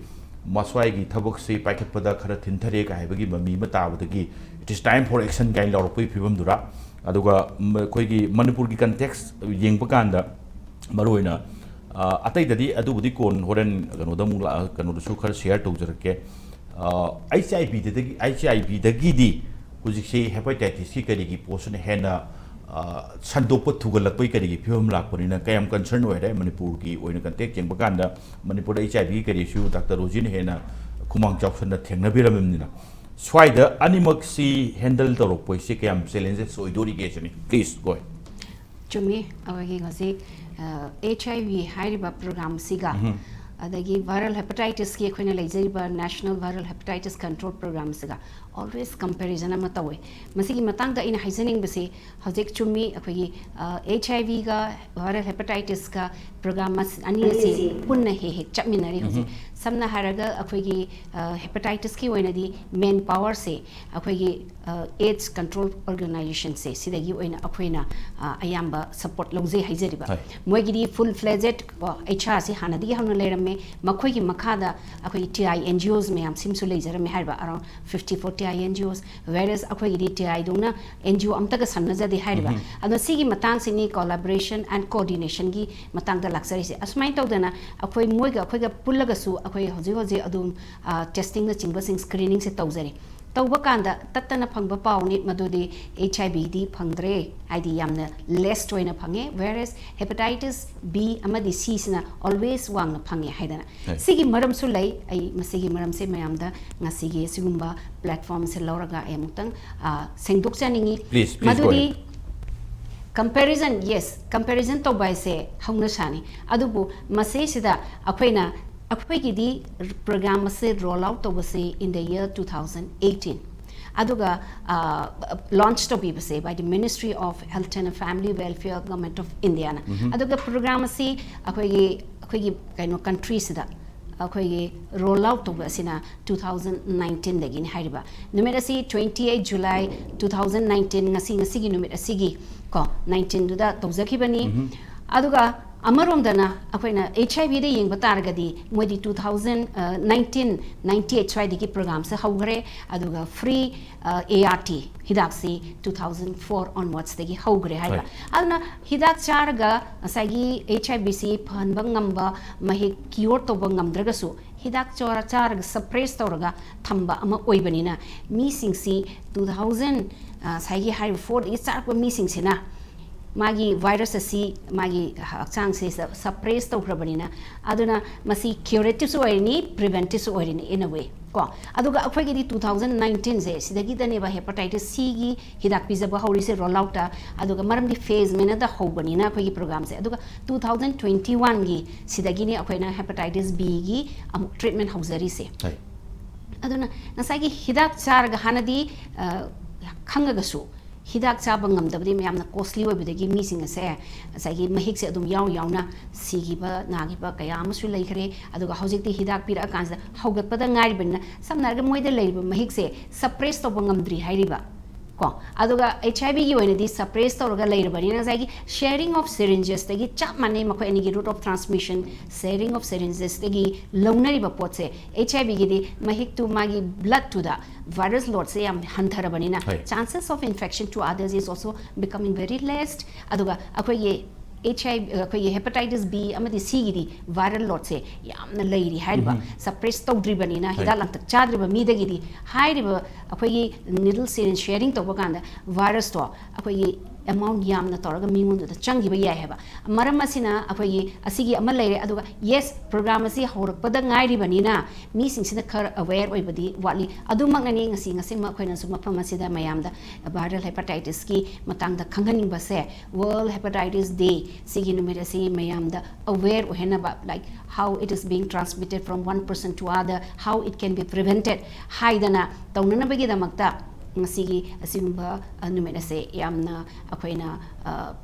ꯃꯁ꯭ꯋꯥꯏꯒꯤ ꯊꯕꯛꯁꯤ ꯄꯥꯏꯈꯠꯄꯗ ꯈꯔ ꯊꯤꯟꯊꯔꯦ ꯀꯥꯏ ꯍꯥꯏꯕꯒꯤ ꯃꯃꯤ ꯑꯃ ꯇꯥꯕꯗꯒꯤ, "It is time for action" ꯀꯥꯏꯅ ꯂꯥꯎꯔꯛꯄꯒꯤ ꯐꯤꯕꯝꯗꯨꯔ? ꯑꯗꯨꯒ ꯃ-, ꯑꯩꯈꯣꯏꯒꯤ ꯃꯅꯤꯄꯨꯔꯒꯤ ꯀꯟꯇꯦꯛꯁ ꯌꯦꯡꯕ ꯀꯥꯟꯗ, ꯃꯔꯨꯑꯣꯏꯅ, ꯑ, ꯑꯇꯩꯗꯗꯤ ꯑꯗꯨꯕꯨꯗꯤ ꯀꯣꯟ ꯍꯣꯔꯦꯟ ꯀꯩꯅꯣꯗ ꯑꯃꯨꯛ ꯂꯥꯛꯑ-, ꯀꯩꯅꯣꯗꯁꯨ ꯈꯔ ꯁꯤꯌꯔ ꯇꯧꯖꯔꯛꯀꯦ꯫ ꯑꯩꯆ ꯑꯥꯏ ꯚꯤꯗꯒꯤ, ꯑꯩꯆ ꯑꯥꯏ ꯚꯤꯗꯒꯤꯗꯤ ꯍꯧꯖꯤꯛꯁꯤ ꯍꯦꯄꯥꯇꯥꯏꯇꯤꯁꯀꯤ ꯀꯔꯤꯒꯤ ꯄꯣꯠꯁꯤꯅ ꯍꯦꯟꯅ, ꯑ, ꯁꯟꯗꯣꯛꯄ ꯊꯨꯒꯠꯂꯛꯄꯒꯤ ꯀꯔꯤꯒꯤ ꯐꯤꯕꯝ ꯂꯥꯛꯄꯅꯤꯅ ꯀꯌꯥꯝ ꯀꯟꯁꯔꯟ ꯑꯣꯏꯔꯦ? ꯃꯅꯤꯄꯨꯔꯒꯤ ꯑꯣꯏꯅ ꯀꯟꯇꯦꯛ ꯌꯦꯡꯕ ꯀꯥꯟꯗ ꯃꯅꯤꯄꯨꯔꯗ ꯑꯩꯆ ꯑꯥꯏ ꯚꯤꯒꯤ ꯀꯔꯤꯁꯨ ꯗꯥꯛꯇꯔ ꯔꯣꯖꯤꯅ ꯍꯦꯟꯅ ꯈꯨꯃꯥꯡ ꯆꯥꯎꯁꯟꯅ ꯊꯦꯡꯅꯕꯤꯔꯝꯃꯤꯕꯅꯤꯅ, ꯁ꯭ꯋꯥꯏꯗ ꯑꯅꯤꯃꯛꯁꯤ ꯍꯦꯟꯗꯜ ꯇꯧꯔꯛꯄꯁꯤ ꯀꯌꯥꯝ ꯆꯦꯂꯦꯟꯖꯦꯁ ꯑꯣꯏꯗꯣꯔꯤꯒꯦ ꯁꯤꯅꯤ꯫ Please, go ahead. ꯆꯨꯝꯃꯤ, ꯑꯩꯈꯣꯏꯒꯤ ꯍꯧꯖꯤꯛ, ꯑ, ꯑꯩꯆ ꯑꯥꯏ ꯚꯤ ꯍꯥꯏꯔꯤꯕ ꯄ꯭ꯔꯣꯒ꯭ꯔꯥꯝꯁꯤꯒ, ꯎꯝꯍꯨꯝ꯫ ꯑꯗꯒꯤ ꯚꯥꯏꯔꯦꯜ ꯍꯦꯄꯥꯇꯥꯏꯇꯤꯁꯀꯤ ꯑꯩꯈꯣꯏꯅ ꯂꯩꯖꯔꯤꯕ ꯅꯦꯁꯅꯦꯜ ꯚꯥꯏꯔꯦꯜ ꯍꯦꯄꯥꯇꯥꯏꯇꯤꯁ ꯀꯟꯇ꯭ꯔꯣꯜ ꯄ꯭ꯔꯣꯒ꯭ꯔꯥꯝꯁꯤꯒ ꯑꯣꯜꯋꯦꯁ ꯀꯝꯄꯦꯔꯤꯖꯟ ꯑꯃ ꯇꯧꯋꯦ꯫ ꯃꯁꯤꯒꯤ ꯃꯇꯥꯡꯗ ꯑꯩꯅ ꯍꯥꯏꯖꯅꯤꯡꯕꯁꯤ, ꯍꯧꯖꯤꯛ ꯆꯨꯝꯃꯤ, ꯑꯩꯈꯣꯏꯒꯤ, ꯑ, ꯑꯩꯆ ꯑꯥꯏ ꯚꯤꯒ ꯚꯥꯏꯔꯦꯜ ꯍꯦꯄꯥꯇꯥꯏꯇꯤꯁꯀ ꯄ꯭ꯔꯣꯒ꯭ꯔꯥꯝ ꯑꯁ-, ꯑꯅꯤ ꯑꯁꯤ ꯄꯨꯟꯅ ꯍꯦꯛ ꯍꯦꯛ ꯆꯠꯃꯤꯟꯅꯔꯤ ꯍꯧꯖꯤꯛ꯫ ꯁꯝꯅ ꯍꯥꯏꯔꯒ ꯑꯩꯈꯣꯏꯒꯤ, ꯑ, ꯍꯦꯄꯥꯇꯥꯏꯇꯤꯁꯀꯤ ꯑꯣꯏꯅꯗꯤ ꯃꯦꯟ ꯄꯥꯋꯔꯁꯦ ꯑꯩꯈꯣꯏꯒꯤ, ꯑ, ꯑꯦꯗꯁ ꯀꯟꯇ꯭ꯔꯣꯜ ꯑꯣꯔꯒꯅꯥꯏꯖꯦꯁꯟꯁꯦ ꯁꯤꯗꯒꯤ ꯑꯣꯏꯅ ꯑꯩꯈꯣꯏꯅ, ꯑ, ꯑꯌꯥꯝꯕ ꯁꯄꯣꯔꯠ ꯂꯧꯖꯩ ꯍꯥꯏꯖꯔꯤꯕ꯫ ꯍꯣꯏ꯫ ꯃꯣꯏꯒꯤꯗꯤ ꯐꯨꯜ ꯐ꯭ꯂꯦꯖꯦꯠ ꯀꯣ, ꯑꯩꯆ ꯑꯥꯔꯁꯤ ꯍꯥꯟꯅꯗꯒꯤ ꯍꯧꯅ ꯂꯩꯔꯝꯃꯦ꯫ ꯃꯈꯣꯏꯒꯤ ꯃꯈꯥꯗ ꯑꯩꯈꯣꯏꯒꯤ ꯇꯤ ꯑꯥꯏ ꯑꯦꯟ ꯖꯤ ꯑꯣꯁ ꯃꯌꯥꯝ ꯁꯤꯃꯁꯨ ꯂꯩꯖꯔꯝꯃꯦ ꯍꯥꯏꯔꯤꯕ, around fifty four T I N G Os, whereas ꯑꯩꯈꯣꯏꯒꯤꯗꯤ ꯇꯤ ꯑꯥꯏꯗꯧꯅ ꯑꯦꯟ ꯖꯤ ꯑꯣ ꯑꯝꯇꯒ ꯁꯝꯅꯖꯗꯦ ꯍꯥꯏꯔꯤꯕ꯫ ꯑꯗꯣ ꯁꯤꯒꯤ ꯃꯇꯥꯡꯁꯤꯅꯤ ꯀꯣꯂꯥꯕꯣꯔꯦꯁꯟ ꯑꯦꯟ ꯀꯣꯑꯣꯔꯗꯤꯅꯦꯁꯟꯒꯤ ꯃꯇꯥꯡꯗ ꯂꯥꯛꯆꯔꯤꯁꯦ꯫ ꯑꯁꯨꯃꯥꯏꯅ ꯇꯧꯗꯅ ꯑꯩꯈꯣꯏ ꯃꯣꯏꯒ ꯑꯩꯈꯣꯏꯒ ꯄꯨꯜꯂꯒꯁꯨ ꯑꯩꯈꯣꯏ ꯍꯧꯖꯤꯛ ꯍꯧꯖꯤꯛ ꯑꯗꯨꯝ, ꯑ, ꯇꯦꯁꯇꯤꯡꯅꯆꯤꯡꯕꯁꯤꯡ, ꯁ꯭ꯀ꯭ꯔꯤꯅꯤꯡꯁꯦ ꯇꯧꯖꯔꯤ꯫ ꯇꯧꯕ ꯀꯥꯟꯗ ꯇꯠꯇꯅ ꯐꯪꯕ ꯄꯥꯎꯅꯤ ꯃꯗꯨꯗꯤ ꯑꯩꯆ ꯑꯥꯏ ꯚꯤꯗꯤ ꯐꯪꯗ꯭ꯔꯦ, ꯍꯥꯏꯗꯤ ꯌꯥꯝꯅ ꯂꯦꯁ ꯑꯣꯏꯅ ꯐꯪꯉꯦ, whereas hepatitis B ꯑꯃꯗꯤ C ꯁꯤꯅ always ꯋꯥꯡꯅ ꯐꯪꯉꯦ ꯍꯥꯏꯗꯅ꯫ ꯍꯣꯏ꯫ ꯁꯤꯒꯤ ꯃꯔꯝꯁꯨ ꯂꯩ꯫ ꯑꯩ ꯃꯁꯤꯒꯤ ꯃꯔꯝꯁꯦ ꯃꯌꯥꯝꯗ ꯉꯁꯤꯒꯤ ꯑꯁꯤꯒꯨꯝꯕ platform ꯁꯦ ꯂꯧꯔꯒ ꯑꯩ ꯑꯃꯨꯛꯇꯪ ꯑ, ꯁꯦꯡꯗꯣꯛꯆꯅꯤꯡꯉꯤ꯫ Please, please, go ꯃꯗꯨꯗꯤ ahead. Comparison, yes, comparison ꯇꯧꯕ ꯍꯥꯏꯁꯦ ꯍꯧꯅꯁꯥꯅꯤ꯫ ꯑꯗꯨꯕꯨ ꯃꯁꯤꯁꯤꯗ ꯑꯩꯈꯣꯏꯅ, ꯑꯩꯈꯣꯏꯒꯤꯗꯤ program ꯑꯁꯦ roll out ꯇꯧꯕꯁꯦ in the year two thousand eighteen, ꯑꯗꯨꯒ launch ꯇꯧꯕꯤꯕꯁꯦ by the Ministry of Health and Family Welfare, Government of India ꯅ꯫ ꯑꯗꯨꯒ program ꯑꯁꯤ ꯑꯩꯈꯣꯏꯒꯤ, ꯑꯩꯈꯣꯏꯒꯤ ꯀꯩꯅꯣ country ꯁꯤꯗ ꯑꯩꯈꯣꯏꯒꯤ roll out ꯇꯧꯕ ꯑꯁꯤꯅ two thousand nineteen ꯗꯒꯤꯅꯤ ꯍꯥꯏꯔꯤꯕ꯫ ꯅꯨꯃꯤꯠ ꯑꯁꯤ twenty eight July two thousand nineteen, ꯉꯁꯤ, ꯉꯁꯤꯒꯤ ꯅꯨꯃꯤꯠ ꯑꯁꯤꯒꯤ ꯀꯣ nineteen ꯗꯨꯗ ꯇꯧꯖꯈꯤꯕꯅꯤ꯫ ꯑꯗꯨꯒ ꯑꯃꯔꯣꯝꯗꯅ ꯑꯩꯈꯣꯏꯅ ꯑꯩꯆ ꯑꯥꯏ ꯚꯤꯗ ꯌꯦꯡꯕ ꯇꯥꯔꯒꯗꯤ ꯃꯣꯏꯗꯤ two thousand nineteen ninety eight ꯁ꯭ꯋꯥꯏꯗꯒꯤ program ꯁꯦ ꯍꯧꯈ꯭ꯔꯦ꯫ ꯑꯗꯨꯒ free ꯑ, A R T ꯍꯤꯗꯥꯛꯁꯤ two thousand four onwards ꯗꯒꯤ ꯍꯧꯈ꯭ꯔꯦ ꯍꯥꯏꯕ꯫ ꯍꯣꯏ꯫ ꯑꯗꯨꯅ ꯍꯤꯗꯥꯛ ꯆꯥꯔꯒ ꯉꯁꯥꯏꯒꯤ ꯑꯩꯆ ꯑꯥꯏ ꯚꯤ ꯁꯤ ꯐꯍꯟꯕ ꯉꯝꯕ, ꯃꯍꯤꯛ cure ꯇꯧꯕ ꯉꯝꯗ꯭ꯔꯒꯁꯨ ꯍꯤꯗꯥꯛ ꯆꯥꯔ-, ꯆꯥꯔꯒ suppress ꯇꯧꯔꯒ ꯊꯝꯕ ꯑꯃ ꯑꯣꯏꯕꯅꯤꯅ ꯃꯤꯁꯤꯡꯁꯤ two thousand, ꯑ, ꯉꯁꯥꯏꯒꯤ ꯍꯥꯏꯔꯤꯕ four ꯗꯒꯤ ꯆꯥꯔꯛꯄ ꯃꯤꯁꯤꯡꯁꯤꯅ ꯃꯥꯒꯤ virus ꯑꯁꯤ ꯃꯥꯒꯤ ꯍꯛꯆꯥꯡꯁꯤ suppress ꯇꯧꯈ꯭ꯔꯕꯅꯤꯅ, ꯑꯗꯨꯅ ꯃꯁꯤ curative ꯁꯨ ꯑꯣꯏꯔꯤꯅꯤ, preventive ꯁꯨ ꯑꯣꯏꯔꯤꯅꯤ in a way ꯀꯣ꯫ ꯑꯗꯨꯒ ꯑꯩꯈꯣꯏꯒꯤꯗꯤ two thousand nineteen ꯁꯦ ꯁꯤꯗꯒꯤꯗꯅꯦꯕ hepatitis C ꯒꯤ ꯍꯤꯗꯥꯛ ꯄꯤꯖꯕ ꯍꯧꯔꯤꯁꯦ roll out ꯇ꯫ ꯑꯗꯨꯒ ꯃꯔꯝꯗꯤ phase ꯃꯦꯅꯔꯗ ꯍꯧꯕꯅꯤꯅ ꯑꯩꯈꯣꯏꯒꯤ program ꯁꯦ꯫ ꯑꯗꯨꯒ two thousand twenty one ꯒꯤ ꯁꯤꯗꯒꯤꯅꯤ ꯑꯩꯈꯣꯏꯅ hepatitis B ꯒꯤ ꯑꯃꯨꯛ treatment ꯍꯧꯖꯔꯤꯁꯦ꯫ ꯍꯣꯏ꯫ ꯑꯗꯨꯅ ꯉꯁꯥꯏꯒꯤ ꯍꯤꯗꯥꯛ ꯆꯥꯔꯒ ꯍꯥꯟꯅꯗꯤ, ꯑ, ꯈꯪꯉꯒꯁꯨ ꯍꯤꯗꯥꯛ ꯆꯥꯕ ꯉꯝꯗꯕꯗꯤ ꯃꯌꯥꯝꯅ costly ꯑꯣꯏꯕꯗꯒꯤ ꯃꯤꯁꯤꯡ ꯑꯁꯦ ꯉꯁꯥꯏꯒꯤ ꯃꯍꯤꯛꯁꯦ ꯑꯗꯨꯝ ꯌꯥꯎ ꯌꯥꯎꯅ ꯁꯤꯈꯤꯕ, ꯅꯥꯈꯤꯕ ꯀꯌꯥ ꯑꯃꯁꯨ ꯂꯩꯈ꯭ꯔꯦ꯫ ꯑꯗꯨꯒ ꯍꯧꯖꯤꯛꯇꯤ ꯍꯤꯗꯥꯛ ꯄꯤꯔꯛꯑꯀꯥꯟꯁꯤꯗ ꯍꯧꯒꯠꯄꯗ ꯉꯥꯏꯔꯤꯕꯅꯤꯅ, ꯁꯝꯅ ꯍꯥꯏꯔꯒ ꯃꯣꯏꯗ ꯂꯩꯔꯤꯕ ꯃꯍꯤꯛꯁꯦ suppress ꯇꯧꯕ ꯉꯝꯗ꯭ꯔꯤ ꯍꯥꯏꯔꯤꯕ ꯀꯣ꯫ ꯑꯗꯨꯒ ꯑꯩꯆ ꯑꯥꯏ ꯚꯤꯒꯤ ꯑꯣꯏꯅꯗꯤ suppress ꯇꯧꯔꯒ ꯂꯩꯔꯕꯅꯤꯅ ꯉꯁꯥꯏꯒꯤ sharing of syringes ꯇꯒꯤ ꯆꯞ ꯃꯥꯟꯅꯩ, ꯃꯈꯣꯏ ꯑꯅꯤꯒꯤ route of transmission, sharing of syringes ꯇꯒꯤ ꯂꯧꯅꯔꯤꯕ ꯄꯣꯠꯁꯦ꯫ ꯑꯩꯆ ꯑꯥꯏ ꯚꯤꯒꯤꯗꯤ ꯃꯍꯤꯛꯇꯨ ꯃꯥꯒꯤ blood ꯇꯨꯗ virus load ꯁꯦ ꯌꯥꯝ ꯍꯟꯊꯔꯕꯅꯤꯅ, ꯍꯣꯏ꯫ chances of infection to others is also becoming very less꯫ ꯑꯗꯨꯒ ꯑꯩꯈꯣꯏꯒꯤ ꯑꯩꯆ ꯑꯥꯏ ꯚꯤ ꯑꯩꯈꯣꯏꯒꯤ ꯍꯦꯄꯥꯇꯥꯏꯇꯤꯁ ꯕꯤ ꯑꯃꯗꯤ ꯁꯤꯒꯤꯗꯤ ꯚꯥꯏꯔꯦꯜ ꯂꯣꯗꯁꯦ ꯌꯥꯝꯅ ꯂꯩꯔꯤ ꯍꯥꯏꯔꯤꯕ꯫ ꯁꯄ꯭ꯔꯦꯁ ꯇꯧꯗ꯭ꯔꯤꯕꯅꯤꯅ, ꯍꯤꯗꯥꯛ ꯂꯥꯡꯊꯛ ꯆꯥꯗ꯭ꯔꯤꯕ ꯃꯤꯗꯒꯤꯗꯤ ꯍꯥꯏꯔꯤꯕ ꯑꯩꯈꯣꯏꯒꯤ ꯅꯤꯗꯜ ꯁꯤꯔꯤꯟ ꯁꯤꯌꯔꯤꯡ ꯇꯧꯕ ꯀꯥꯟꯗ ꯚꯥꯏꯔꯁꯇꯣ ꯑꯩꯈꯣꯏꯒꯤ ꯑꯦꯃꯥꯎꯟ ꯌꯥꯝꯅ ꯇꯧꯔꯒ ꯃꯤꯉꯣꯟꯗꯨꯗ ꯆꯪꯈꯤꯕ ꯌꯥꯏ ꯍꯥꯏꯕ꯫ ꯃꯔꯝ ꯑꯁꯤꯅ ꯑꯩꯈꯣꯏꯒꯤ ꯑꯁꯤꯒꯤ ꯑꯃ ꯂꯩꯔꯦ꯫ ꯑꯗꯨꯒ ꯌꯦꯁ, ꯄ꯭ꯔꯣꯒ꯭ꯔꯥꯝ ꯑꯁꯤ ꯍꯧꯔꯛꯄꯗ ꯉꯥꯏꯔꯤꯕꯅꯤꯅ ꯃꯤꯁꯤꯡꯁꯤꯅ ꯈꯔ ꯑꯋꯦꯌꯔ ꯑꯣꯏꯕꯗꯤ ꯋꯥꯠꯂꯤ꯫ ꯑꯗꯨꯃꯛꯅꯅꯤ ꯉꯁꯤ ꯉꯁꯤꯃꯛ ꯑꯩꯈꯣꯏꯅꯁꯨ ꯃꯐꯝ ꯑꯁꯤꯗ ꯃꯌꯥꯝꯗ ꯚꯥꯏꯔꯦꯜ ꯍꯦꯄꯥꯇꯥꯏꯇꯤꯁꯀꯤ ꯃꯇꯥꯡꯗ ꯈꯪꯍꯟꯅꯤꯡꯕꯁꯦ꯫ ꯋꯥꯔꯜꯗ ꯍꯦꯄꯥꯇꯥꯏꯇꯤꯁ ꯗꯦ ꯁꯤꯒꯤ ꯅꯨꯃꯤꯠ ꯑꯁꯤ ꯃꯌꯥꯝꯗ ꯑꯋꯦꯌꯔ ꯑꯣꯏꯍꯟꯅꯕ, like how it is being transmitted from one person to other, how it can be prevented ꯍꯥꯏꯗꯅ ꯇꯧꯅꯅꯕꯒꯤꯗꯃꯛꯇ ꯉꯁꯤꯒꯤ ꯑꯁꯤꯒꯨꯝꯕ ꯑ, ꯅꯨꯃꯤꯠ ꯑꯁꯦ ꯌꯥꯝꯅ ꯑꯩꯈꯣꯏꯅ ꯑ,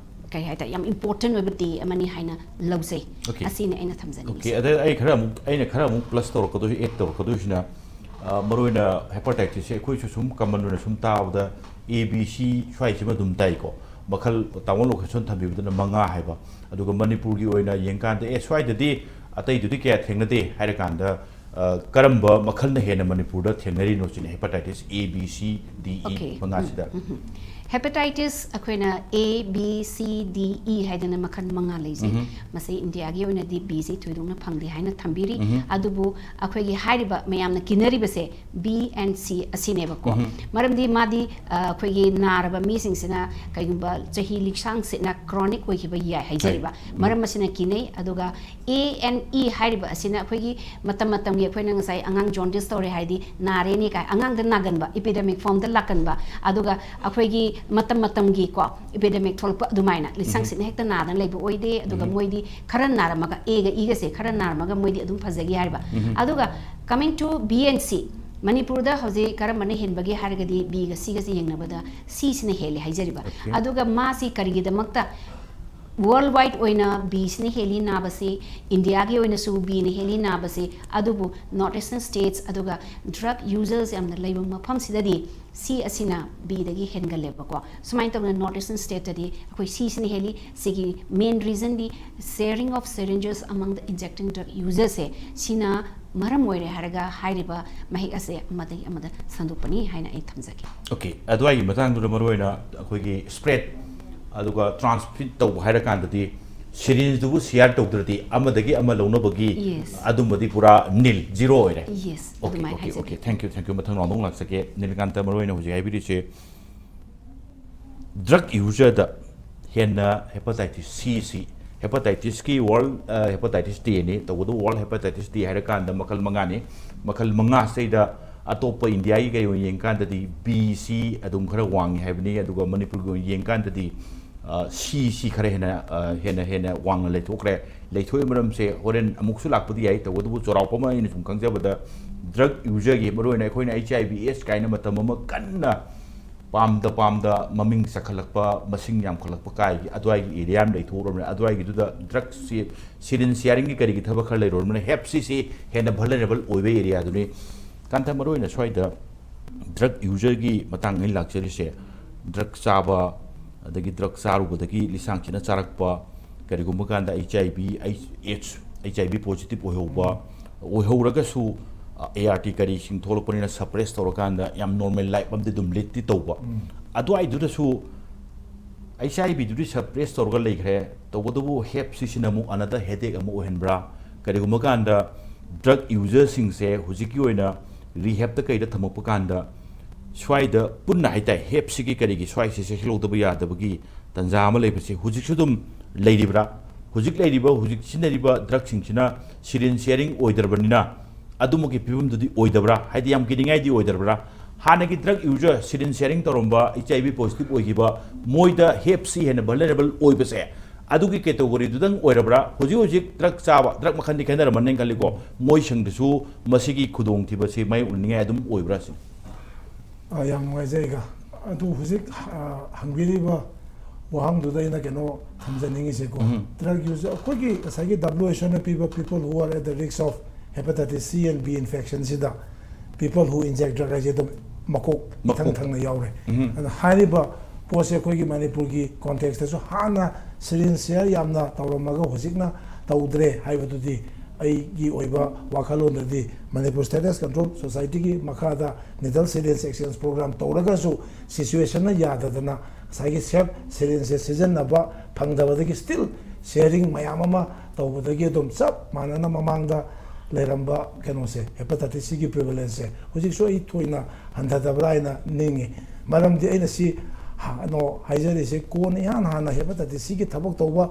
ꯀꯩ ꯍꯥꯏꯇꯥꯔꯦ, ꯌꯥꯝ ꯏꯝꯄꯣꯔꯇꯦꯟ ꯑꯣꯏꯕ ꯗꯦ ꯑꯃꯅꯤ ꯍꯥꯏꯅ ꯂꯧꯖꯩ꯫ Okay. ꯑꯁꯤꯅꯤ ꯑꯩꯅ ꯊꯝꯖꯅꯤꯡꯉꯤꯁꯦ꯫ Okay, ꯑꯗ ꯑꯩ ꯈꯔ ꯑꯃꯨꯛ ꯑꯩꯅ ꯈꯔ ꯑꯃꯨꯛ ꯄ꯭ꯂꯁ ꯇꯧꯔꯛꯀꯗꯣꯏꯁꯤ, ꯑꯦꯗ ꯇꯧꯔꯛꯀꯗꯣꯏꯁꯤꯅ ꯑ, ꯃꯔꯨꯑꯣꯏꯅ ꯍꯦꯄꯥꯇꯥꯏꯇꯤꯁꯁꯦ ꯑꯩꯈꯣꯏꯁꯨ ꯁꯨꯝ ꯀꯃꯟ ꯑꯣꯏꯅ ꯁꯨꯝ ꯇꯥꯕꯗ ꯑꯦ ꯕꯤ ꯁꯤ ꯁ꯭ꯋꯥꯏꯁꯤꯃ ꯑꯗꯨꯝ ꯇꯥꯏꯀꯣ꯫ ꯃꯈꯜ ꯇꯥꯃꯣ ꯂꯣꯀꯦꯁꯟ ꯊꯝꯕꯤꯕꯗꯨꯅ ꯃꯉꯥ ꯍꯥꯏꯕ꯫ ꯑꯗꯨꯒ ꯃꯅꯤꯄꯨꯔꯒꯤ ꯑꯣꯏꯅ ꯌꯦꯡꯀꯥꯟꯗ ꯑꯦ ꯁ꯭ꯋꯥꯏꯗꯗꯤ ꯑꯇꯩꯗꯨꯗꯤ ꯀꯌꯥ ꯊꯦꯡꯅꯗꯦ ꯍꯥꯏꯔꯀꯥꯟꯗ ꯑ, ꯀꯔꯝꯕ ꯃꯈꯜꯅ ꯍꯦꯟꯅ ꯃꯅꯤꯄꯨꯔꯗ ꯊꯦꯡꯅꯔꯤꯅꯣ ꯁꯤꯅꯤ, ꯍꯦꯄꯥꯇꯥꯏꯇꯤꯁ ꯑꯦ, ꯕꯤ, ꯁꯤ, ꯗꯤ, ꯏ Okay. ꯃꯉꯥꯁꯤꯗ꯫ ꯎꯝ, ꯎꯝ, ꯎꯝ꯫ ꯍꯦꯄꯥꯇꯥꯏꯇꯤꯁ ꯑꯩꯈꯣꯏꯅ ꯑꯦ, ꯕꯤ, ꯁꯤ, ꯗꯤ, ꯏ ꯍꯥꯏꯗꯅ ꯃꯈꯜ ꯃꯉꯥ ꯂꯩꯖꯩ꯫ ꯎꯝ꯫ ꯃꯁꯤ ꯏꯟꯗꯤꯌꯥꯒꯤ ꯑꯣꯏꯅꯗꯤ ꯕꯤꯁꯤ ꯊꯣꯏꯗꯣꯛꯅ ꯐꯪꯗꯦ ꯍꯥꯏꯅ ꯊꯝꯕꯤꯔꯤ꯫ ꯎꯝ꯫ ꯑꯗꯨꯕꯨ ꯑꯩꯈꯣꯏꯒꯤ ꯍꯥꯏꯔꯤꯕ ꯃꯌꯥꯝꯅ ꯀꯤꯅꯔꯤꯕꯁꯦ ꯕꯤ ꯑꯦꯟ ꯁꯤ ꯑꯁꯤꯅꯦꯕꯀꯣ꯫ ꯎꯝ꯫ ꯃꯔꯝꯗꯤ ꯃꯥꯗꯤ ꯑ, ꯑꯩꯈꯣꯏꯒꯤ ꯅꯥꯔꯕ ꯃꯤꯁꯤꯡꯁꯤꯅ ꯀꯩꯒꯨꯝꯕ ꯆꯍꯤ ꯂꯤꯛꯁꯥꯡꯁꯤꯠꯅ ꯀ꯭ꯔꯣꯅꯤꯛ ꯑꯣꯏꯈꯤꯕ ꯌꯥꯏ ꯍꯥꯏꯖꯔꯤꯕ꯫ Right. ꯎꯝ꯫ ꯃꯔꯝ ꯑꯁꯤꯅ ꯀꯤꯅꯩ꯫ ꯑꯗꯨꯒ ꯑꯦ ꯑꯦꯟ ꯏ ꯍꯥꯏꯔꯤꯕ ꯑꯁꯤꯅ ꯑꯩꯈꯣꯏꯒꯤ ꯃꯇꯝ ꯃꯇꯝꯒꯤ ꯑꯩꯈꯣꯏꯅ ꯉꯁꯥꯏ ꯑꯉꯥꯡ ꯖꯣꯟꯗꯤꯁ ꯇꯧꯔꯦ ꯍꯥꯏꯗꯤ ꯅꯥꯔꯦꯅꯦ ꯀꯥꯏ ꯑꯉꯥꯡꯗ ꯅꯥꯒꯟꯕ, ꯏꯄꯤꯗꯦꯃꯤꯛ ꯐꯣꯝꯗ ꯂꯥꯛꯀꯟꯕ, ꯑꯗꯨꯒ ꯑꯩꯈꯣꯏꯒꯤ ꯃꯇꯝ ꯃꯇꯝꯒꯤ ꯀꯣ ꯏꯄꯤꯗꯦꯃꯤꯛ ꯊꯣꯛꯂꯛꯄ ꯑꯗꯨꯃꯥꯏꯅ ꯂꯤꯁꯥꯡ ꯎꯝ꯫ ꯁꯤꯠꯅ ꯍꯦꯛꯇ ꯅꯥꯗꯅ ꯂꯩꯕ ꯑꯣꯏꯗꯦ꯫ ꯑꯗꯨꯒ ꯎꯝ꯫ ꯃꯣꯏꯗꯤ ꯈꯔ ꯅꯥꯔꯝꯃꯒ, ꯑꯦꯒ ꯏꯒꯁꯦ ꯈꯔ ꯅꯥꯔꯝꯃꯒ ꯃꯣꯏꯗꯤ ꯑꯗꯨꯝ ꯐꯖꯈꯤ ꯍꯥꯏꯔꯤꯕ꯫ ꯎꯝ꯫ ꯑꯗꯨꯒ coming to B and C, ꯃꯅꯤꯄꯨꯔꯗ ꯍꯧꯖꯤꯛ ꯀꯔꯝꯕꯅ ꯍꯦꯟꯕꯒꯦ ꯍꯥꯏꯔꯒꯗꯤ ꯕꯤꯒ ꯁꯤꯒꯁꯦ ꯌꯦꯡꯅꯕꯗ ꯁꯤꯁꯤꯅ ꯍꯦꯜꯂꯦ ꯍꯥꯏꯖꯔꯤꯕ꯫ Okay. ꯑꯗꯨꯒ ꯃꯥꯁꯤ ꯀꯔꯤꯒꯤꯗꯃꯛꯇ ꯋꯥꯔꯜ ꯋꯥꯏꯗ ꯑꯣꯏꯅ ꯕꯤꯁꯤꯅ ꯍꯦꯜꯂꯤ ꯅꯥꯕꯁꯤ, ꯏꯟꯗꯤꯌꯥꯒꯤ ꯑꯣꯏꯅꯁꯨ ꯕꯤꯅ ꯍꯦꯜꯂꯤ ꯅꯥꯕꯁꯤ, ꯑꯗꯨꯕꯨ ꯅꯣꯔꯠ ꯏꯁꯇꯔꯟ ꯁ꯭ꯇꯦꯠꯁ ꯑꯗꯨꯒ ꯗ꯭ꯔꯒ ꯌꯨꯖꯔꯁ ꯌꯥꯝꯅ ꯂꯩꯕ ꯃꯐꯝꯁꯤꯗꯗꯤ ꯁꯤ ꯑꯁꯤꯅ ꯕꯤꯗꯒꯤ ꯍꯦꯟꯒꯜꯂꯦꯕꯀꯣ꯫ ꯁꯨꯃꯥꯏꯅ ꯇꯧꯗꯅ ꯅꯣꯔꯠ ꯏꯁꯇꯔꯟ ꯁ꯭ꯇꯦꯠꯇꯗꯤ ꯑꯩꯈꯣꯏ ꯁꯤꯁꯤꯅ ꯍꯦꯜꯂꯤ꯫ ꯁꯤꯒꯤ ꯃꯦꯟ ꯔꯤꯖꯟꯗꯤ sharing of syringes among the injecting drug userꯁꯦ, ꯁꯤꯅ ꯃꯔꯝ ꯑꯣꯏꯔꯦ ꯍꯥꯏꯔꯒ ꯍꯥꯏꯔꯤꯕ ꯃꯍꯤꯛ ꯑꯁꯦ ꯑꯃꯗꯒꯤ ꯑꯃꯗ ꯁꯟꯗꯣꯛꯄꯅꯤ ꯍꯥꯏꯅ ꯑꯩ ꯊꯝꯖꯒꯦ꯫ Okay, ꯑꯗꯨꯋꯥꯏꯒꯤ ꯃꯇꯥꯡꯗꯨꯗ ꯃꯔꯨꯑꯣꯏꯅ ꯑꯩꯈꯣꯏꯒꯤ ꯁ꯭ꯄ꯭ꯔꯦꯗ ꯑꯗꯨꯒ ꯇ꯭ꯔꯥꯟꯁꯃꯤꯠ ꯇꯧꯕ ꯍꯥꯏꯔꯀꯥꯟꯗꯗꯤ ꯁꯤꯔꯤꯟꯁꯇꯨꯕꯨ ꯁꯤꯌꯥꯔ ꯇꯧꯗ꯭ꯔꯗꯤ ꯑꯃꯗꯒꯤ ꯑꯃ ꯂꯧꯅꯕꯒꯤ Yes. ꯑꯗꯨꯝꯕꯗꯤ ꯄꯨꯔꯥ ꯅꯤꯜ, ꯖꯤꯔꯣ ꯑꯣꯏꯔꯦ꯫ Yes, Okay, ꯑꯗꯨꯃꯥꯏꯅ okay, ꯍꯥꯏꯖꯒꯦ꯫ Okay, thank you, thank you. ꯃꯊꯪ ꯔꯥꯎꯟꯗ ꯑꯃꯨꯛ ꯂꯥꯛꯆꯒꯦ꯫ ꯅꯤꯂꯀꯥꯟꯇ, ꯃꯔꯨ ꯑꯣꯏꯅ ꯍꯧꯖꯤꯛ ꯍꯥꯏꯕꯤꯔꯤꯁꯦ ꯗ꯭ꯔꯒ ꯌꯨꯖꯔꯗ ꯍꯦꯟꯅ ꯍꯦꯄꯥꯇꯥꯏꯇꯤꯁ ꯁꯤ ꯁꯤ, ꯍꯦꯄꯥꯇꯥꯏꯇꯤꯁꯀꯤ ꯋꯥꯔꯜ ꯍꯦꯄꯥꯇꯥꯏꯇꯤꯁ ꯗꯦꯅꯤ꯫ ꯇꯧꯕꯇꯕꯨ ꯋꯥꯔꯜ ꯍꯦꯄꯥꯇꯥꯏꯇꯤꯁ ꯗꯦ ꯍꯥꯏꯔꯀꯥꯟꯗ ꯃꯈꯜ ꯃꯉꯥꯅꯤ꯫ ꯃꯈꯜ ꯃꯉꯥꯁꯤꯗꯩꯗ ꯑꯇꯣꯞꯄ ꯏꯟꯗꯤꯌꯥꯒꯤ ꯀꯩ ꯑꯣꯏꯅ ꯌꯦꯡꯀꯥꯟꯗꯗꯤ ꯕꯤ ꯁꯤ ꯑꯗꯨꯝ ꯈꯔ ꯋꯥꯡꯉꯤ ꯍꯥꯏꯕꯅꯤ, ꯑꯗꯨꯒ ꯃꯅꯤꯄꯨꯔꯒꯤ ꯑꯣꯏꯅ ꯌꯦꯡꯀꯥꯟꯗꯗꯤ ꯁꯤ ꯁꯤ ꯈꯔ ꯍꯦꯟꯅ ꯑ, ꯍꯦꯟꯅ ꯍꯦꯟꯅ ꯋꯥꯡꯅ ꯂꯩꯊꯣꯛꯈ꯭ꯔꯦ꯫ ꯂꯩꯊꯣꯛꯏ ꯃꯔꯝꯁꯦ ꯍꯣꯔꯦꯟ ꯑꯃꯨꯛꯁꯨ ꯂꯥꯛꯄꯗꯤ ꯌꯥꯏ꯫ ꯇꯧꯕꯇꯕꯨ ꯆꯥꯎꯔꯥꯛꯄ ꯑꯃ ꯑꯩꯅ ꯁꯨꯝ ꯈꯪꯖꯕꯗ ꯗ꯭ꯔꯒ ꯌꯨꯖꯔꯒꯤ, ꯃꯔꯨꯑꯣꯏꯅ ꯑꯩꯈꯣꯏꯅ ꯑꯩꯆ ꯑꯥꯏ ꯚꯤ ꯑꯦꯁ ꯀꯥꯏꯅ ꯃꯇꯝ ꯑꯃ ꯀꯟꯅ ꯄꯥꯝꯗ ꯄꯥꯝꯗ ꯃꯃꯤꯡ ꯆꯈꯠꯂꯛꯄ, ꯃꯁꯤꯡ ꯌꯥꯝꯈꯠꯂꯛꯄ ꯀꯥꯏꯒꯤ ꯑꯗꯨꯋꯥꯏꯒꯤ ꯑꯦꯔꯤꯌꯥ ꯑꯃ ꯂꯩꯊꯣꯛꯎꯔꯕꯅꯦ꯫ ꯑꯗꯨꯋꯥꯏꯒꯤꯗꯨꯗ ꯗ꯭ꯔꯒꯁꯤ ꯁꯤꯔꯤꯟ ꯁꯤꯌꯥꯔꯤꯡꯒꯤ ꯀꯔꯤꯒꯤ ꯊꯕꯛ ꯈꯔ ꯂꯩꯔꯨꯔꯕꯅꯤꯅ ꯍꯦꯞ ꯁꯤ ꯁꯤ ꯍꯦꯟꯅ ꯚꯜꯅꯔꯦꯕꯜ ꯑꯣꯏꯕ ꯑꯦꯔꯤꯌꯥꯗꯨꯅꯤ꯫ ꯀꯥꯟꯊ, ꯃꯔꯨꯑꯣꯏꯅ ꯁ꯭ꯋꯥꯏꯗ ꯗ꯭ꯔꯒ ꯌꯨꯖꯔꯒꯤ ꯃꯇꯥꯡ ꯑꯩꯅ ꯂꯥꯛꯆꯔꯤꯁꯦ, ꯗ꯭ꯔꯒ ꯆꯥꯕ, ꯑꯗꯒꯤ ꯗ꯭ꯔꯒ ꯆꯥꯔꯨꯕꯗꯒꯤ ꯂꯤꯁꯥꯡꯁꯤꯅ ꯆꯥꯔꯛꯄ, ꯀꯔꯤꯒꯨꯝꯕ ꯀꯥꯟꯗ H I V, H H I V positive ꯑꯣꯏꯍꯧꯕ, ꯑꯣꯏꯍꯧꯔꯒꯁꯨ ꯑꯦ ꯑꯥꯔ ꯇꯤ ꯀꯔꯤꯁꯤꯡ ꯊꯣꯛꯂꯛꯄꯅꯤꯅ ꯁꯄ꯭ꯔꯦꯁ ꯇꯧꯔꯀꯥꯟꯗ ꯌꯥꯝ ꯅꯣꯔꯃꯦꯜ ꯂꯥꯏꯐ ꯑꯃꯗꯤ ꯑꯗꯨꯝ ꯂꯤꯗꯇꯤ ꯇꯧꯕ꯫ ꯑꯗꯨꯋꯥꯏꯗꯨꯗꯁꯨ ꯑꯩꯆ ꯑꯥꯏ ꯚꯤꯗꯨꯗꯤ ꯁꯄ꯭ꯔꯦꯁ ꯇꯧꯔꯒ ꯂꯩꯈ꯭ꯔꯦ꯫ ꯇꯧꯕꯇꯕꯨ ꯍꯦꯞ ꯁꯤꯁꯤꯅ ꯑꯃꯨꯛ ꯑꯅꯗꯔ ꯍꯦꯗꯦꯛ ꯑꯃ ꯑꯣꯏꯍꯟꯕ꯭ꯔꯥ? ꯀꯔꯤꯒꯨꯝꯕ ꯀꯥꯟꯗ ꯗ꯭ꯔꯒ ꯌꯨꯖꯔꯁꯤꯡꯁꯦ ꯍꯧꯖꯤꯛꯀꯤ ꯑꯣꯏꯅ ꯔꯤꯍꯦꯞꯇ ꯀꯩꯗ ꯊꯝꯃꯛꯄ ꯀꯥꯟꯗ ꯁ꯭ꯋꯥꯏꯗ ꯄꯨꯟꯅ ꯍꯥꯏꯇꯥꯔꯦ, ꯍꯦꯞꯁꯤꯒꯤ ꯀꯔꯤꯒꯤ ꯁ꯭ꯋꯥꯏꯁꯦ ꯆꯦꯛꯁꯤꯜꯍꯧꯗꯕ ꯌꯥꯗꯕꯒꯤ ꯇꯥꯟꯖꯥ ꯑꯃ ꯂꯩꯕꯁꯦ ꯍꯧꯖꯤꯛꯁꯨ ꯑꯗꯨꯝ ꯂꯩꯔꯤꯕ꯭ꯔꯥ? ꯍꯧꯖꯤꯛ ꯂꯩꯔꯤꯕ, ꯍꯧꯖꯤꯛ ꯁꯤꯖꯤꯟꯅꯔꯤꯕ ꯗ꯭ꯔꯒꯁꯤꯡꯁꯤꯅ ꯁꯤꯔꯤꯟ ꯁꯤꯌꯥꯔꯤꯡ ꯑꯣꯏꯗ꯭ꯔꯕꯅꯤꯅ ꯑꯗꯨꯃꯛꯀꯤ ꯐꯤꯕꯝꯗꯨꯗꯤ ꯑꯣꯏꯗꯕ꯭ꯔꯥ? ꯍꯥꯏꯗꯤ ꯌꯥꯝ ꯀꯤꯅꯤꯡꯉꯥꯏꯗꯤ ꯑꯣꯏꯗ꯭ꯔꯕ꯭ꯔꯥ? ꯍꯥꯟꯅꯒꯤ ꯗ꯭ꯔꯒ ꯌꯨꯖꯔ, ꯁꯤꯔꯤꯟ ꯁꯤꯌꯥꯔꯤꯡ ꯇꯧꯔꯝꯕ, ꯑꯩꯆ ꯑꯥꯏ ꯚꯤ ꯄꯣꯖꯤꯇꯤꯚ ꯑꯣꯏꯈꯤꯕ, ꯃꯣꯏꯗ ꯍꯦꯞꯁꯤ ꯍꯦꯟꯅ ꯚꯜꯅꯔꯦꯕꯜ ꯑꯣꯏꯕꯁꯦ ꯑꯗꯨꯒꯤ ꯀꯦꯇꯦꯒꯣꯔꯤꯗꯨꯗꯪ ꯑꯣꯏꯔꯕ꯭ꯔꯥ? ꯍꯧꯖꯤꯛ ꯍꯧꯖꯤꯛ ꯗ꯭ꯔꯒ ꯆꯥꯕ, ꯗ꯭ꯔꯒ ꯃꯈꯜꯗꯤ ꯈꯦꯠꯅꯔꯝꯃꯅꯤꯅ ꯈꯜꯂꯤꯀꯣ, ꯃꯣꯏꯁꯤꯡꯗꯁꯨ ꯃꯁꯤꯒꯤ ꯈꯨꯗꯣꯡꯊꯤꯕꯁꯤ ꯃꯥꯌꯣꯛꯅꯅꯤꯡꯉꯥꯏ ꯑꯗꯨꯝ ꯑꯣꯏꯕ꯭ꯔꯥ ꯁꯤꯅꯤ? ꯑ, ꯌꯥꯝ ꯅꯨꯡꯉꯥꯏꯖꯩ ꯑꯩꯒ꯫ ꯑꯗꯨ ꯍꯧꯖꯤꯛ, ꯑ, ꯍꯪꯕꯤꯔꯤꯕ ꯋꯥꯍꯪꯗꯨꯗ ꯑꯩꯅ ꯀꯩꯅꯣ ꯊꯝꯖꯅꯤꯡꯉꯤꯁꯦꯀꯣ, ꯗ꯭ꯔꯒ ꯌꯨꯖ, ꯑꯩꯈꯣꯏꯒꯤ ꯉꯁꯥꯏꯒꯤ ꯗꯕ꯭ꯂꯤꯎ ꯑꯩꯆ ꯑꯣꯅ ꯄꯤꯕ people who are at the risk of hepatitis C and B infection ꯁꯤꯗ people who inject drug ꯍꯥꯏꯁꯦ ꯑꯗꯨꯝ ꯃꯀꯣꯛ ꯏꯊꯪ ꯊꯪꯅ ꯌꯥꯎꯔꯦ꯫ ꯑꯗꯨꯅ ꯍꯥꯏꯔꯤꯕ ꯄꯣꯠꯁꯦ ꯑꯩꯈꯣꯏꯒꯤ ꯃꯅꯤꯄꯨꯔꯒꯤ ꯀꯣꯟꯇꯦꯛꯁꯇꯁꯨ ꯍꯥꯟꯅ ꯁꯤꯔꯤꯟ ꯁꯤꯌꯥꯔ ꯌꯥꯝꯅ ꯇꯧꯔꯝꯃꯒ ꯍꯧꯖꯤꯛꯅ ꯇꯧꯗ꯭ꯔꯦ ꯍꯥꯏꯕꯗꯨꯗꯤ ꯑꯩꯒꯤ ꯑꯣꯏꯕ ꯋꯥꯈꯜꯂꯣꯟꯗꯗꯤ ꯃꯅꯤꯄꯨꯔ ꯁ꯭ꯇꯦꯇꯁ ꯀꯟꯇ꯭ꯔꯣꯜ ꯁꯣꯁꯥꯏꯇꯤꯒꯤ ꯃꯈꯥꯗ ꯅꯤꯗꯜ ꯁꯤꯔꯤꯟꯁ ꯑꯦꯛꯁꯆꯦꯟꯖ ꯄ꯭ꯔꯣꯒ꯭ꯔꯥꯝ ꯇꯧꯔꯒꯁꯨ ꯁꯤꯆꯨꯋꯦꯁꯟꯅ ꯌꯥꯗꯗꯅ ꯉꯁꯥꯏꯒꯤ ꯁꯦꯞ ꯁꯤꯔꯤꯟꯁꯁꯦ ꯁꯤꯖꯤꯟꯅꯕ ꯐꯪꯗꯕꯗꯒꯤ ꯁ꯭ꯇꯤꯜ ꯁꯤꯌꯔꯤꯡ ꯃꯌꯥꯝ ꯑꯃ ꯇꯧꯕꯗꯒꯤ ꯑꯗꯨꯝ ꯆꯞ ꯃꯥꯟꯅꯅ ꯃꯃꯥꯡꯗ ꯂꯩꯔꯝꯕ ꯀꯩꯅꯣꯁꯦ, ꯍꯦꯄꯥꯇꯥꯏꯇꯤꯁ ꯁꯤꯒꯤ ꯄ꯭ꯔꯤꯚꯦꯂꯦꯟꯁꯁꯦ ꯍꯧꯖꯤꯛꯁꯨ ꯑꯩ ꯊꯣꯏꯅ ꯍꯟꯊꯗꯕ꯭ꯔꯥ ꯍꯥꯏꯅ ꯅꯤꯡꯉꯤ꯫ ꯃꯔꯝꯗꯤ ꯑꯩꯅ ꯁꯤ ꯍꯥ-, ꯀꯩꯅꯣ ꯍꯥꯏꯖꯔꯤꯁꯦ, ꯀꯣꯟꯅ ꯏꯍꯥꯟ ꯍꯥꯟꯅ ꯍꯦꯄꯥꯇꯥꯏꯇꯤꯁ ꯁꯤꯒꯤ ꯊꯕꯛ ꯇꯧꯕ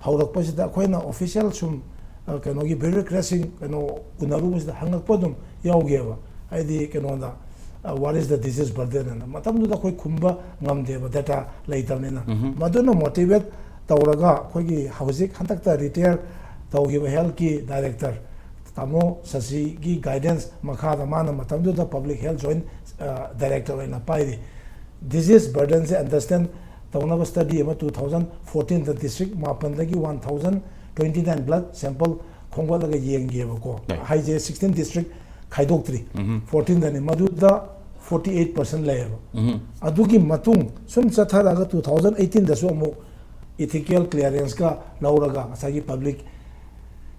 ꯍꯧꯔꯛꯄꯁꯤꯗ ꯑꯩꯈꯣꯏꯅ ꯑꯣꯐꯤꯁꯤꯌꯦꯜ ꯁꯨꯝ, ꯑ, ꯀꯩꯅꯣꯒꯤ ꯕ꯭ꯌꯨꯔꯣꯀ꯭ꯔꯦꯠꯁꯤꯡ ꯀꯩꯅꯣ ꯎꯅꯔꯨꯕꯁꯤꯗ ꯍꯪꯉꯛꯄ ꯑꯗꯨꯝ ꯌꯥꯎꯒꯤꯑꯕ꯫ ꯍꯥꯏꯗꯤ ꯀꯩꯅꯣꯗ, "What is the disease burden?" ꯍꯥꯏꯅ꯫ ꯃꯇꯝꯗꯨꯗ ꯑꯩꯈꯣꯏ ꯈꯨꯝꯕ ꯉꯝꯗꯦꯕ, ꯗꯦꯇꯥ ꯂꯩꯇꯕꯅꯤꯅ꯫ ꯃꯗꯨꯅ ꯃꯣꯇꯤꯚꯦꯠ ꯇꯧꯔꯒ ꯑꯩꯈꯣꯏꯒꯤ ꯍꯧꯖꯤꯛ ꯍꯟꯗꯛꯇ ꯔꯤꯇꯥꯌꯔ ꯇꯧꯈꯤꯕ ꯍꯦꯜꯊꯀꯤ ꯗꯥꯏꯔꯦꯛꯇꯔ ꯇꯥꯃꯣ ꯁꯁꯤꯒꯤ ꯒꯥꯏꯗꯦꯟꯁ ꯃꯈꯥꯗ ꯃꯥꯅ ꯃꯇꯝꯗꯨꯗ public health joint, uh, director ꯑꯣꯏꯅ ꯄꯥꯏꯔꯤ꯫ ꯗꯤꯖꯤꯁ ꯕꯔꯗꯟꯁꯦ ꯑꯟꯗꯔꯁ꯭ꯇꯦꯟ ꯇꯧꯅꯕ ꯁ꯭ꯇꯗꯤ ꯑꯃ two thousand fourteenꯗ ꯗꯤꯁꯇ꯭ꯔꯤꯛ ꯃꯥꯄꯟꯗꯒꯤ one thousand twenty nine blood sample ꯈꯣꯝꯒꯠꯂꯒ ꯌꯦꯡꯒꯦꯕꯀꯣ꯫ ꯍꯥꯏꯁꯦ sixteen ꯗꯤꯁꯇ꯭ꯔꯤꯛ ꯈꯥꯏꯗꯣꯛꯇ꯭ꯔꯤ꯫ Fourteenꯗꯅꯤ꯫ ꯃꯗꯨꯗ forty eight percent ꯂꯩꯌꯦꯕ꯫ ꯑꯗꯨꯒꯤ ꯃꯇꯨꯡ ꯁꯨꯝ ꯆꯠꯊꯔꯛꯑꯒ two thousand eighteenꯗꯁꯨ ꯑꯃꯨꯛ ꯏꯊꯤꯀꯦꯜ ꯀ꯭ꯂꯤꯌꯥꯔꯦꯟꯁꯀ ꯂꯧꯔꯒ ꯉꯁꯥꯏꯒꯤ ꯄꯕ꯭ꯂꯤꯛ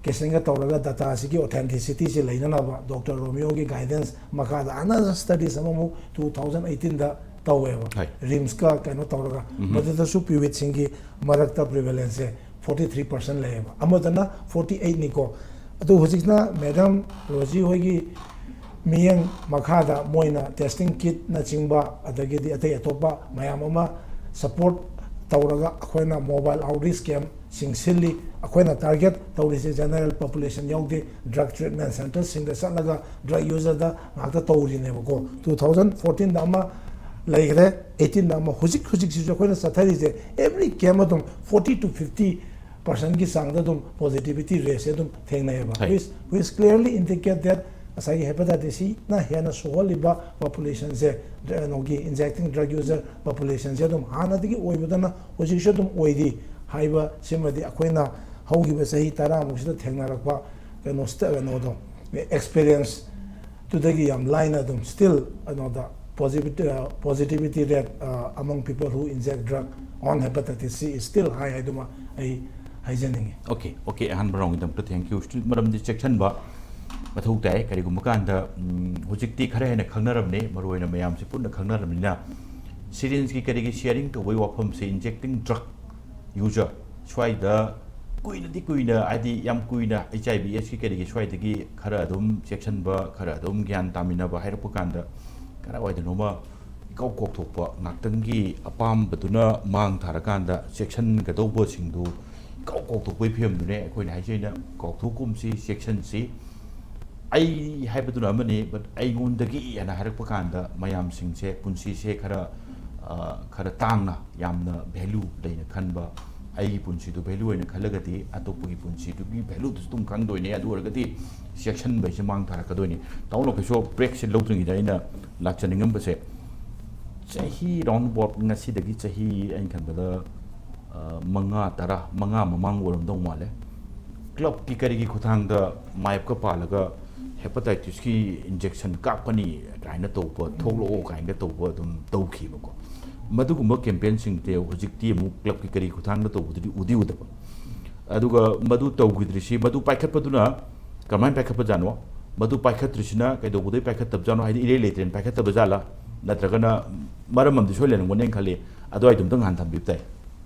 ꯀꯦꯁꯟꯒ ꯇꯧꯔꯒ ꯗꯇꯥꯁꯤꯒꯤ ꯑꯣꯊꯦꯟꯇꯤꯁꯤꯇꯤꯁꯤ ꯂꯩꯅꯅꯕ ꯗꯣꯛꯇꯔ ꯔꯣꯃꯤꯌꯣꯒꯤ ꯒꯥꯏꯗꯦꯟꯁ ꯃꯈꯥꯗ ꯑꯅꯗꯔ ꯁ꯭ꯇꯗꯤꯁ ꯑꯃꯃꯨꯛ two thousand eighteenꯗ ꯇꯧꯋꯦꯕ꯫ ꯍꯣꯏ꯫ ꯔꯤꯝꯁꯀ ꯀꯩꯅꯣ ꯇꯧꯔꯒ꯫ ꯃꯗꯨꯗꯁꯨ ꯄꯤꯋꯤꯠꯁꯤꯡꯒꯤ ꯃꯔꯛꯇ ꯄ꯭ꯔꯤꯚꯦꯂꯦꯟꯁꯁꯦ forty three percent ꯂꯩꯌꯦꯕ꯫ ꯑꯃꯗꯅ forty eightꯅꯤꯀꯣ꯫ ꯑꯗꯨ ꯍꯧꯖꯤꯛꯅ ꯃꯦꯗꯥꯝ ꯔꯣꯖꯤ ꯍꯣꯏꯒꯤ ꯃꯤꯠꯌꯦꯡ ꯃꯈꯥꯗ ꯃꯣꯏꯅ ꯇꯦꯁꯇꯤꯡ ꯀꯤꯠꯅꯆꯤꯡꯕ, ꯑꯗꯒꯤꯗꯤ ꯑꯇꯩ ꯑꯇꯣꯞꯄ ꯃꯌꯥꯝ ꯑꯃ ꯁꯄꯣꯔꯠ ꯇꯧꯔꯒ ꯑꯩꯈꯣꯏꯅ ꯃꯣꯕꯥꯏꯜ ꯑꯥꯎꯠꯔꯤꯆ ꯀꯦꯝꯁꯤꯡ ꯁꯤꯜꯂꯤ꯫ ꯑꯩꯈꯣꯏꯅ ꯇꯥꯔꯒꯦꯠ ꯇꯧꯔꯤꯁꯦ ꯖꯦꯅꯔꯦꯜ ꯄꯣꯄꯨꯂꯦꯁꯟ ꯌꯥꯎꯗꯦ, ꯗ꯭ꯔꯒ ꯇ꯭ꯔꯤꯠꯃꯦꯟ ꯁꯦꯟꯇꯔꯁꯤꯡꯗ ꯆꯠꯂꯒ ꯗ꯭ꯔꯒ ꯌꯨꯖꯔꯗ ꯉꯥꯛꯇ ꯇꯧꯔꯤꯅꯦꯕꯀꯣ꯫ Two thousand fourteenꯗ ꯑꯃ ꯂꯩꯈ꯭ꯔꯦ, eighteenꯗ ꯑꯃ, ꯍꯧꯖꯤꯛ ꯍꯧꯖꯤꯛꯁꯤꯁꯨ ꯑꯩꯈꯣꯏꯅ ꯆꯠꯊꯔꯤꯁꯦ, every camp ꯑꯗꯨꯝ forty to fifty percentꯀꯤ ꯆꯥꯡꯗ ꯑꯗꯨꯝ positivity rateꯁꯦ ꯑꯗꯨꯝ ꯊꯦꯡꯅꯩꯌꯦꯕ꯫ Which, which clearly indicate that ꯉꯁꯥꯏꯒꯤ ꯍꯦꯄꯥꯇꯥꯏꯇꯤꯁ ꯁꯤꯅ ꯍꯦꯟꯅ ꯁꯣꯛꯍꯜꯂꯤꯕ ꯄꯣꯄꯨꯂꯦꯁꯟꯁꯦ, ꯗ꯭ꯔ-, ꯀꯩꯅꯣꯒꯤ injecting drug user populationꯁꯦ ꯑꯗꯨꯝ ꯍꯥꯟꯅꯗꯒꯤ ꯑꯣꯏꯕꯗꯅ ꯍꯧꯖꯤꯛꯁꯨ ꯑꯗꯨꯝ ꯑꯣꯏꯔꯤ ꯍꯥꯏꯕꯁꯤꯃꯗꯤ ꯑꯩꯈꯣꯏꯅ ꯍꯧꯈꯤꯕ ꯆꯍꯤ ꯇꯔꯥꯃꯨꯛꯁꯤꯗ ꯊꯦꯡꯅꯔꯛꯄ ꯀꯩꯅꯣ ꯁ꯭ꯇ-, ꯀꯩꯅꯣꯗꯣ, experienceꯇꯨꯗꯒꯤ ꯌꯥꯝ ꯂꯥꯏꯅ ꯑꯗꯨꯝ still ꯀꯩꯅꯣꯗ positivity, uh, positivity rate, uh, among people who inject drug on hepatitis C is still high ꯍꯥꯏꯗꯨꯃ ꯑꯩ ꯍꯥꯏꯖꯅꯤꯡꯉꯤ꯫ Okay, okay, ꯑꯍꯥꯟꯕ roundꯒꯤꯗꯃꯛꯇ thank you꯫ Still ꯃꯔꯝꯗꯤ ꯆꯦꯛꯁꯤꯟꯕ ꯃꯊꯧ ꯇꯥꯏ꯫ ꯀꯔꯤꯒꯨꯝꯕ ꯀꯥꯟꯗ, ꯎꯝ, ꯍꯧꯖꯤꯛꯇꯤ ꯈꯔ ꯍꯦꯟꯅ ꯈꯪꯅꯔꯕꯅꯤ, ꯃꯔꯨꯑꯣꯏꯅ ꯃꯌꯥꯝꯁꯤ ꯄꯨꯟꯅ ꯈꯪꯅꯔꯕꯅꯤꯅ, ꯁꯤꯔꯤꯟꯁꯀꯤ ꯀꯔꯤꯒꯤ ꯁꯤꯌꯥꯔꯤꯡ ꯇꯧꯕꯒꯤ ꯋꯥꯐꯝꯁꯦ, ꯏꯟꯖꯦꯛꯇꯤꯡ ꯗ꯭ꯔꯒ ꯌꯨꯖꯔ ꯁ꯭ꯋꯥꯏꯗ ꯀꯨꯏꯅꯗꯤ ꯀꯨꯏꯅ, ꯍꯥꯏꯗꯤ ꯌꯥꯝ ꯀꯨꯏꯅ ꯑꯩꯆ ꯑꯥꯏ ꯚꯤ ꯑꯦꯁꯀꯤ ꯀꯔꯤꯒꯤ ꯁ꯭ꯋꯥꯏꯗꯒꯤ ꯈꯔ ꯑꯗꯨꯝ ꯆꯦꯛꯁꯤꯟꯕ, ꯈꯔ ꯑꯗꯨꯝ ꯒ꯭ꯌꯥꯟ ꯇꯥꯃꯤꯟꯅꯕ ꯍꯥꯏꯔꯛꯄ ꯀꯥꯟꯗ, ꯀꯗꯥꯏꯋꯥꯏꯗꯅꯣꯃ ꯏꯀꯥꯎ ꯀꯥꯎꯊꯣꯛꯄ, ꯉꯥꯛꯇꯪꯒꯤ ꯑꯄꯥꯝꯕꯗꯨꯅ ꯃꯥꯡ ꯊꯥꯔꯀꯥꯟꯗ ꯆꯦꯛꯁꯤꯟꯒꯗꯧꯕꯁꯤꯡꯗꯨ ꯏꯀꯥꯎ ꯀꯥꯎꯊꯣꯛꯄꯒꯤ ꯐꯤꯕꯝꯗꯨꯅꯦ ꯑꯩꯈꯣꯏꯅ ꯍꯥꯏꯖꯩꯅ, ꯀꯥꯎꯊꯣꯛꯀꯨꯝꯁꯤ, ꯆꯦꯛꯁꯤꯟꯁꯤ꯫ ꯑꯩ ꯍꯥꯏꯕꯗꯨꯅ ꯑꯃꯅꯤ, but ꯑꯩꯉꯣꯟꯗꯒꯤ ꯍꯥꯏꯅ ꯍꯥꯏꯔꯛꯄ ꯀꯥꯟꯗ ꯃꯌꯥꯝꯁꯤꯡꯁꯦ ꯄꯨꯟꯁꯤꯁꯦ ꯈꯔ, ꯑ, ꯈꯔ ꯇꯥꯡꯅ, ꯌꯥꯝꯅ ꯚꯦꯂꯨ ꯂꯩꯅ ꯈꯟꯕ, ꯑꯩꯒꯤ ꯄꯨꯟꯁꯤꯗꯨ ꯚꯦꯂꯨ ꯑꯣꯏꯅ ꯈꯜꯂꯒꯗꯤ ꯑꯇꯣꯞꯄꯒꯤ ꯄꯨꯟꯁꯤꯗꯨꯒꯤ ꯚꯦꯂꯨꯗꯨꯁꯨ ꯑꯗꯨꯝ ꯈꯪꯗꯣꯏꯅꯦ꯫ ꯑꯗꯨ ꯑꯣꯏꯔꯒꯗꯤ ꯆꯦꯛꯁꯤꯟꯕ ꯍꯥꯏꯁꯦ ꯃꯥꯡ ꯊꯥꯔꯛꯀꯗꯣꯏꯅꯤ꯫ ꯇꯥꯃꯣ ꯂꯣꯀꯦꯁꯣꯔ, ꯕ꯭ꯔꯦꯛꯁꯦ ꯂꯧꯗ꯭ꯔꯤꯉꯩꯗ ꯑꯩꯅ ꯂꯥꯛꯆꯅꯤꯡꯉꯝꯕꯁꯦ, ꯆꯍꯤ round about ꯉꯁꯤꯗꯒꯤ ꯆꯍꯤ, ꯑꯩꯅ ꯈꯟꯕꯗ, ꯑ, ꯃꯉꯥ, ꯇꯔꯥ, ꯃꯉꯥ ꯃꯃꯥꯡ ꯑꯣꯏꯔꯝꯗꯧ ꯃꯥꯜꯂꯦ, ꯀ꯭ꯂꯕꯀꯤ ꯀꯔꯤꯒꯤ ꯈꯨꯠꯊꯥꯡꯗ ꯃꯥꯏꯞꯀ ꯄꯥꯜꯂꯒ ꯍꯦꯄꯥꯇꯥꯏꯇꯤꯁꯀꯤ ꯏꯟꯖꯦꯛꯁꯟ ꯀꯥꯞꯀꯅꯤ ꯀꯥꯏꯅ ꯇꯧꯕ, ꯊꯣꯛꯂꯛꯑꯣ ꯀꯥꯏꯅꯒ ꯇꯧꯕ ꯑꯗꯨꯝ ꯇꯧꯈꯤꯕꯀꯣ꯫ ꯃꯗꯨꯒꯨꯝꯕ ꯀꯦꯝꯄꯦꯟꯁꯤꯡꯗꯤ ꯍꯧꯖꯤꯛꯇꯤ ꯑꯃꯨꯛ ꯀ꯭ꯂꯕꯀꯤ ꯀꯔꯤ ꯈꯨꯠꯊꯥꯡꯗ ꯇꯧꯕꯗꯨꯗꯤ ꯎꯗꯤ ꯎꯗꯕ꯫ ꯑꯗꯨꯒ ꯃꯗꯨ ꯇꯧꯈꯤꯗ꯭ꯔꯤꯁꯤ, ꯃꯗꯨ ꯄꯥꯏꯈꯠꯄꯗꯨꯅ ꯀꯃꯥꯏꯅ ꯄꯥꯏꯈꯠꯄꯖꯥꯠꯅꯣ? ꯃꯗꯨ ꯄꯥꯏꯈꯠꯇ꯭ꯔꯤꯁꯤꯅ ꯀꯩꯗꯧꯕꯗꯩ ꯄꯥꯏꯈꯠꯇꯕꯖꯥꯠꯅꯣ? ꯍꯥꯏꯗꯤ ꯏꯔꯩ ꯂꯩꯇ꯭ꯔꯦꯅ ꯄꯥꯏꯈꯠꯇꯕ ꯖꯥꯠꯂꯥ? ꯅꯠꯇ꯭ꯔꯒꯅ ꯃꯔꯝ ꯑꯃꯗꯤ ꯁꯣꯏ ꯂꯩꯔꯝꯒꯅꯦꯅ ꯈꯜꯂꯤ꯫ ꯑꯗꯨꯋꯥꯏꯗꯨꯝꯇꯪ ꯍꯥꯟꯅ ꯊꯝꯕꯤꯕ ꯇꯥꯏ꯫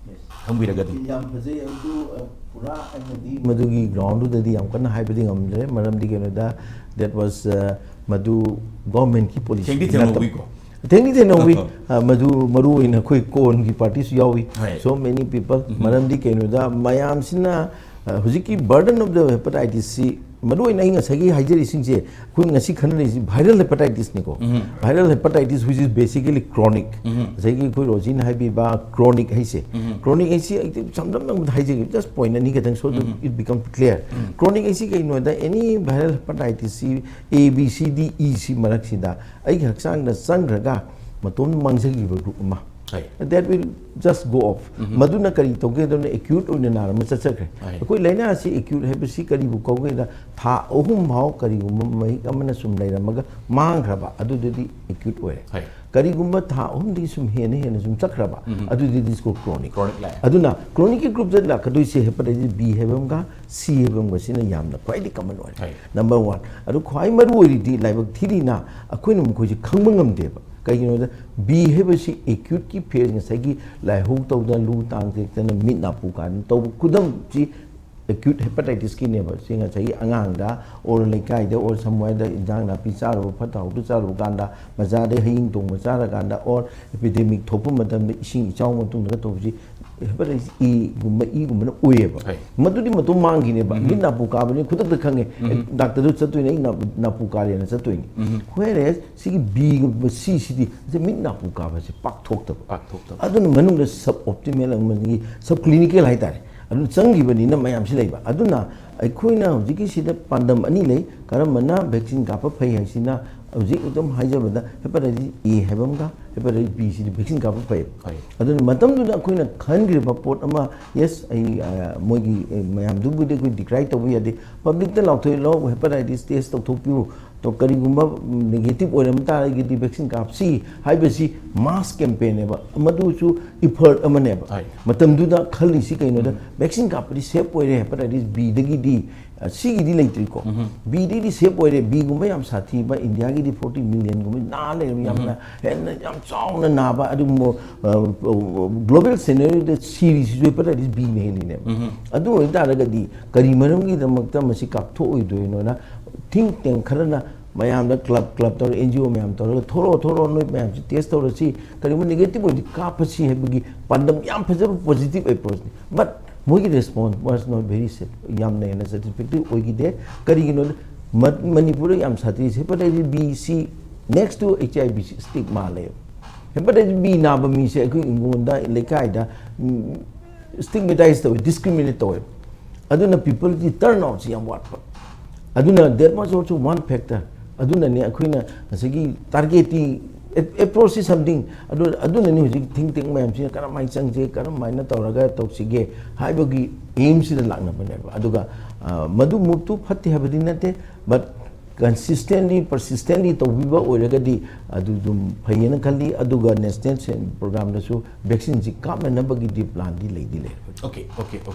ꯊꯝꯕꯤꯔꯒꯗꯤ꯫ ꯌꯥꯝ ꯐꯖꯩ꯫ ꯑꯗꯨ, ꯑ, ꯄꯨꯔꯥ ꯑꯩꯅꯗꯤ ꯃꯗꯨꯒꯤ ꯒ꯭ꯔꯥꯎꯟꯗꯨꯗꯗꯤ ꯌꯥꯝ ꯀꯟꯅ ꯍꯥꯏꯕꯗꯤ ꯉꯝꯗ꯭ꯔꯦ꯫ ꯃꯔꯝꯗꯤ ꯀꯩꯅꯣꯗ, that was, ꯑ, ꯃꯗꯨ ꯒꯣꯔꯃꯦꯟꯠꯀꯤ ꯄꯣꯂꯤꯁꯤ ꯊꯦꯡꯗꯤ ꯅꯠꯇꯕ꯫ ꯊꯦꯡꯅꯍꯧꯋꯤꯀꯣ꯫ ꯊꯦꯡꯗꯤ ꯊꯦꯡꯅꯍꯧꯋꯤ꯫ ꯑꯍ꯫ ꯑ, ꯃꯗꯨ ꯃꯔꯨ ꯑꯣꯏꯅ ꯑꯩꯈꯣꯏ ꯀꯣꯟꯒꯤ ꯄꯥꯔꯇꯤꯁꯨ ꯌꯥꯎꯏ꯫ ꯍꯣꯏ꯫ So many people꯫ ꯎꯝ꯫ ꯃꯔꯝꯗꯤ ꯀꯩꯅꯣꯗ ꯃꯌꯥꯝꯁꯤꯅ, ꯑ, ꯍꯧꯖꯤꯛꯀꯤ burden of the hepatitis ꯁꯤ, ꯃꯔꯨ ꯑꯣꯏꯅ ꯑꯩ ꯉꯁꯥꯏꯒꯤ ꯍꯥꯏꯖꯔꯤꯁꯤꯡꯁꯦ, ꯑꯩꯈꯣꯏ ꯉꯁꯤ ꯈꯟꯅꯔꯤꯁꯤ viral hepatitis ꯅꯤꯀꯣ꯫ Um. Viral hepatitis, which is basically chronic꯫ ꯎꯝ꯫ ꯉꯁꯥꯏꯒꯤ ꯑꯩꯈꯣꯏ ꯔꯣꯖꯤꯅ ꯍꯥꯏꯕꯤꯕ chronic ꯍꯥꯏꯁꯦ꯫ ꯎꯝ꯫ Chronic ꯍꯥꯏꯁꯤ ꯑꯩ ꯁꯝꯂꯞꯅ ꯑꯃꯗ ꯍꯥꯏꯖꯒꯦ, just point ꯑꯅꯤ ꯈꯛꯇꯪ, so that um. It become clear꯫ Um. Chronic ꯍꯥꯏꯁꯤ ꯀꯩꯅꯣꯗ, any viral hepatitis ꯁꯤ A, B, C, D, E ꯁꯤ ꯃꯔꯛꯁꯤꯗ ꯑꯩꯒꯤ ꯍꯛꯆꯥꯡꯗ ꯆꯪꯈ꯭ꯔꯒ ꯃꯇꯣꯝ ꯃꯥꯡꯖꯈꯤꯕ group ꯑꯃ꯫ ꯍꯣꯏ꯫ That will just go off꯫ ꯎꯝ꯫ ꯃꯗꯨꯅ ꯀꯔꯤ ꯇꯧꯒꯦ ꯍꯥꯏꯕꯗ acute ꯑꯣꯏꯅ ꯅꯥꯔꯝꯕ ꯆꯠꯆꯈ꯭ꯔꯦ꯫ ꯍꯣꯏ꯫ ꯑꯩꯈꯣꯏ ꯂꯥꯏꯅꯥ ꯑꯁꯤ acute ꯍꯥꯏꯕꯁꯤ ꯀꯔꯤꯕꯨ ꯀꯧꯒꯦꯗ, ꯊꯥ ꯑꯍꯨꯝ ꯐꯥꯎ ꯀꯔꯤꯒꯨꯝꯕ ꯃꯍꯤꯛ ꯑꯃꯅ ꯁꯨꯝ ꯂꯩꯔꯝꯃꯒ ꯃꯥꯡꯈ꯭ꯔꯕ, ꯑꯗꯨꯗꯨꯗꯤ acute ꯑꯣꯏꯔꯦ꯫ ꯍꯣꯏ꯫ ꯀꯔꯤꯒꯨꯝꯕ ꯊꯥ ꯑꯍꯨꯝꯗꯒꯤ ꯁꯨꯝ ꯍꯦꯟꯅ ꯍꯦꯟꯅ ꯁꯨꯝ ꯆꯠꯈ꯭ꯔꯕ, ꯎꯝ꯫ ꯑꯗꯨꯗꯨꯗꯤ chronic꯫ Chronic ꯂꯥꯛꯑꯦ꯫ ꯑꯗꯨꯅ chronicꯀꯤ groupꯇ ꯂꯥꯛꯀꯗꯣꯏꯁꯦ hepatitis B ꯍꯥꯏꯕ ꯑꯃꯒ C ꯍꯥꯏꯕ ꯑꯃꯒ, ꯁꯤꯅ ꯌꯥꯝꯅ ꯈ꯭ꯋꯥꯏꯗꯒꯤ common ꯑꯣꯏꯔꯦ꯫ ꯍꯣꯏ꯫ Number one꯫ ꯑꯗꯨ ꯈ꯭ꯋꯥꯏ ꯃꯔꯨ ꯑꯣꯏꯔꯤꯗꯤ ꯂꯥꯏꯕꯛ ꯊꯤꯔꯤꯅ ꯑꯩꯈꯣꯏꯅ ꯃꯈꯣꯏꯁꯦ ꯈꯪꯕ ꯉꯝꯗꯦꯕ꯫ ꯀꯩꯒꯤꯅꯣꯗ, ꯕꯤ ꯍꯥꯏꯕꯁꯤ ꯑꯦꯀ꯭ꯌꯨꯠꯀꯤ ꯐꯦꯁ, ꯉꯁꯥꯏꯒꯤ ꯂꯥꯏꯍꯧ ꯇꯧꯗꯅ, ꯂꯨ ꯇꯥꯡ ꯊꯦꯛꯇꯅ, ꯃꯤꯠ ꯅꯥꯄꯨ ꯀꯥꯗꯅ ꯇꯧꯕ ꯈꯨꯗꯝꯁꯤ ꯑꯦꯀ꯭ꯌꯨꯠ ꯍꯦꯄꯥꯇꯥꯏꯇꯤꯁꯀꯤꯅꯦꯕ꯫ ꯁꯤ ꯉꯁꯥꯏꯒꯤ ꯑꯉꯥꯡꯗ ꯑꯣꯔ ꯂꯩꯀꯥꯏꯗ ꯑꯣꯔ ꯁꯝꯋꯥꯏꯗ ꯏꯟꯖꯥꯡ ꯅꯥꯄꯤ ꯆꯥꯔꯨꯕ, ꯐꯠꯇ ꯍꯥꯎꯗꯤ ꯆꯥꯔꯨꯕ ꯀꯥꯟꯗ, ꯕꯖꯥꯔꯗ ꯍꯌꯤꯡ ꯇꯣꯡꯕ ꯆꯥꯔꯀꯥꯟꯗ ꯑꯣꯔ ꯑꯦꯄꯤꯗꯦꯃꯤꯛ ꯊꯣꯛꯄ ꯃꯇꯝꯗ ꯏꯁꯤꯡ ꯏꯆꯥꯎ ꯃꯇꯨꯡꯗꯒ ꯇꯧꯕꯁꯤ ꯍꯦꯄꯥꯇꯥꯏꯇꯤꯁ ꯏꯒꯨꯝꯕ, ꯏꯒꯨꯝꯕꯅ ꯑꯣꯏꯌꯦꯕ꯫ ꯍꯣꯏ꯫ ꯃꯗꯨꯗꯤ ꯃꯇꯣꯝ ꯃꯥꯡꯈꯤꯅꯦꯕ꯫ ꯎꯝ꯫ ꯃꯤꯠ ꯅꯥꯄꯨ ꯀꯥꯕꯅꯤ, ꯈꯨꯗꯛꯇ ꯈꯪꯉꯦ꯫ ꯎꯝ꯫ ꯗꯥꯛꯇꯔꯗꯨ ꯆꯠꯇꯣꯏꯅꯦ, ꯑꯩ ꯅꯥꯄꯨ, ꯅꯥꯄꯨ ꯀꯥꯔꯦꯅ ꯆꯠꯇꯣꯏꯅꯤ꯫ ꯎꯝ꯫ Whereas ꯁꯤꯒꯤ ꯕꯤꯒꯨꯝꯕ ꯁꯤꯁꯤꯗꯤ ꯁꯤ ꯃꯤꯠ ꯅꯥꯄꯨ ꯀꯥꯕꯁꯦ ꯄꯥꯛꯊꯣꯛꯇꯕ꯫ ꯄꯥꯛꯊꯣꯛꯇꯕ꯫ ꯑꯗꯨꯅ ꯃꯅꯨꯡꯗ ꯁꯕ ꯑꯣꯞꯇꯤꯃꯦꯜ ꯑꯃꯗꯤ ꯁꯕ ꯀ꯭ꯂꯤꯅꯤꯀꯦꯜ ꯍꯥꯏꯇꯥꯔꯦ꯫ ꯑꯗꯨꯅ ꯆꯪꯈꯤꯕꯅꯤꯅ ꯃꯌꯥꯝꯁꯤ ꯂꯩꯕ꯫ ꯑꯗꯨꯅ ꯑꯩꯈꯣꯏꯅ ꯍꯧꯖꯤꯛꯀꯤꯁꯤꯗ ꯄꯥꯟꯗꯝ ꯑꯅꯤ ꯂꯩ꯫ ꯀꯔꯝꯕꯅ ꯚꯦꯛꯁꯤꯟ ꯀꯥꯞꯄ ꯐꯩ ꯍꯥꯏꯁꯤꯅ ꯍꯧꯖꯤꯛ ꯑꯗꯨꯝ ꯍꯥꯏꯖꯕꯗ ꯍꯦꯄꯥꯇꯥꯏꯇꯤꯁ ꯑꯦ ꯍꯥꯏꯕ ꯑꯃꯒ ꯍꯦꯄꯥꯇꯥꯏꯇꯤꯁ ꯕꯤ ꯁꯤꯗꯤ ꯚꯦꯛꯁꯤꯟ ꯀꯥꯞꯄ ꯐꯩ꯫ ꯍꯣꯏ꯫ ꯑꯗꯨꯅ ꯃꯇꯝꯗꯨꯗ ꯑꯩꯈꯣꯏꯅ ꯈꯟꯈ꯭ꯔꯤꯕ ꯄꯣꯠ ꯑꯃ, ꯌꯦꯁ, ꯑꯩ, ꯑ, ꯃꯣꯏꯒꯤ, ꯑ, ꯃꯌꯥꯝꯗꯨꯕꯨꯗꯤ ꯑꯩꯈꯣꯏ ꯗꯤꯀ꯭ꯔꯥꯏ ꯇꯧꯕ ꯌꯥꯗꯦ꯫ ꯄꯕ꯭ꯂꯤꯛꯇ ꯂꯥꯎꯊꯣꯛꯏ, "ꯂꯥꯎ, ꯍꯦꯄꯥꯇꯥꯏꯇꯤꯁ ꯇꯦꯁ ꯇꯧꯊꯣꯛꯄꯤꯌꯨ꯫ ꯇꯣ ꯀꯔꯤꯒꯨꯝꯕ ꯅꯦꯒꯦꯇꯤꯚ ꯑꯣꯏꯔꯝ ꯇꯥꯔꯒꯗꯤ ꯚꯦꯛꯁꯤꯟ ꯀꯥꯞꯁꯤ" ꯍꯥꯏꯕꯁꯤ ꯃꯥꯁ ꯀꯦꯝꯄꯦꯟꯅꯦꯕ, ꯃꯗꯨꯁꯨ ꯏꯐꯔꯠ ꯑꯃꯅꯦꯕ꯫ ꯍꯣꯏ꯫ ꯃꯇꯝꯗꯨꯗ ꯈꯜꯂꯤꯁꯤ ꯀꯩꯅꯣꯗ, ꯎꯝ꯫ ꯚꯦꯛꯁꯤꯟ ꯀꯥꯞꯄꯗꯤ ꯁꯦꯐ ꯑꯣꯏꯔꯦ ꯍꯦꯄꯥꯇꯥꯏꯇꯤꯁ ꯕꯤꯗꯒꯤꯗꯤ, ꯑ, ꯁꯤꯒꯤꯗꯤ ꯂꯩꯇ꯭ꯔꯤꯀꯣ꯫ ꯎꯝ꯫ ꯕꯤꯗꯒꯤꯗꯤ ꯁꯦꯐ ꯑꯣꯏꯔꯦ꯫ ꯕꯤꯒꯨꯝꯕ ꯌꯥꯝ ꯁꯥꯊꯤꯕ, ꯏꯟꯗꯤꯌꯥꯒꯤꯗꯤ ꯐꯣꯔꯇꯤ ꯃꯤꯂꯤꯌꯟꯒꯨꯝꯕ ꯅꯥ ꯂꯩꯔꯕ, ꯌꯥꯝꯅ ꯎꯝ꯫ ꯍꯦꯟꯅ ꯌꯥꯝ ꯆꯥꯎꯅ ꯅꯥꯕ, ꯑꯗꯨꯒꯨꯝꯕ, ꯑ, ꯑ, ꯒ꯭ꯂꯣꯕꯦꯜ ꯁꯦꯅꯥꯔꯤꯑꯣꯗ ꯁꯤꯔꯤꯁꯤꯁꯨ ꯍꯦꯄꯥꯇꯥꯏꯇꯤꯁ ꯕꯤꯅ ꯍꯦꯜꯂꯤꯅꯦꯕ꯫ ꯎꯝ꯫ ꯑꯗꯨ ꯑꯣꯏꯇꯥꯔꯒꯗꯤ ꯀꯔꯤ ꯃꯔꯝꯒꯤꯗꯃꯛꯇ ꯃꯁꯤ ꯀꯥꯞꯊꯣꯛꯑꯣꯏꯗꯣꯏꯅꯣꯅ think tank ꯈꯔꯅ ꯃꯌꯥꯝꯗ, ꯀ꯭ꯂꯕ, ꯀ꯭ꯂꯕ ꯇꯧꯔꯒ, ꯑꯦꯟ ꯖꯤ ꯑꯣ ꯃꯌꯥꯝ ꯇꯧꯔꯒ, "ꯊꯣꯛꯂꯛꯑꯣ, ꯊꯣꯛꯂꯛꯑꯣ, ꯅꯣꯏ ꯃꯌꯥꯝꯁꯤ ꯇꯦꯁ ꯇꯧꯔꯁꯤ, ꯀꯔꯤꯒꯨꯝꯕ ꯅꯦꯒꯦꯇꯤꯚ ꯑꯣꯏꯔꯗꯤ ꯀꯥꯞꯄꯁꯤ" ꯍꯥꯏꯕꯒꯤ ꯄꯥꯟꯗꯝ ꯌꯥꯝ ꯐꯖꯕ positive approach ꯅꯤ꯫ But ꯃꯣꯏꯒꯤ response was not very sat-, ꯌꯥꯝꯅ ꯍꯦꯟꯅ satisfactory ꯑꯣꯏꯈꯤꯗꯦ꯫ ꯀꯔꯤꯒꯤꯅꯣꯗ, ꯃ-, ꯃꯅꯤꯄꯨꯔꯗ ꯌꯥꯝ ꯁꯥꯊꯤꯔꯤꯁꯦ hepatitis B ꯁꯤ next to H I V ꯁꯤ stigma ꯂꯩꯌꯦꯕ꯫ Hepatitis B ꯅꯥꯕ ꯃꯤꯁꯦ ꯑꯩꯈꯣꯏ ꯏꯪꯈꯣꯜꯗ, ꯂꯩꯀꯥꯏꯗ, ꯎꯝ, stigmatize ꯇꯧꯋꯦ, discriminate ꯇꯧꯋꯦ꯫ ꯑꯗꯨꯅ people ꯒꯤ turn out ꯁꯤ ꯌꯥꯝ ꯋꯥꯠꯄ꯫ ꯑꯗꯨꯅ that was also one factor꯫ ꯑꯗꯨꯅꯅꯦ ꯑꯩꯈꯣꯏꯅ ꯉꯁꯥꯏꯒꯤ target ꯇꯤ, approach ꯁꯤ something, ꯑꯗꯨ, ꯑꯗꯨꯅꯅꯤ ꯍꯧꯖꯤꯛ think tank ꯃꯌꯥꯝꯁꯤꯅ ꯀꯔꯝꯍꯥꯏꯅ ꯆꯪꯁꯦ, ꯀꯔꯝꯍꯥꯏꯅ ꯇꯧꯔꯒ ꯇꯧꯁꯤꯒꯦ ꯍꯥꯏꯕꯒꯤ aim ꯁꯤꯗ ꯂꯥꯛꯅꯕꯅꯦꯕ꯫ ꯑꯗꯨꯒ, ꯑ, ꯃꯗꯨ move ꯇꯨ ꯐꯠꯇꯦ ꯍꯥꯏꯕꯗꯤ ꯅꯠꯇꯦ, but consistently, persistently ꯇꯧꯕꯤꯕ ꯑꯣꯏꯔꯒꯗꯤ ꯑꯗꯨ ꯑꯗꯨꯝ ꯐꯩꯌꯦꯅ ꯈꯜꯂꯤ꯫ ꯑꯗꯨꯒ national program ꯗꯁꯨ vaccine ꯁꯤ ꯀꯥꯞꯅꯅꯕꯒꯤꯗꯤ plan ꯗꯤ ꯂꯩꯗꯤ ꯂꯩꯔꯕꯅꯤ꯫ Okay, okay, okay꯫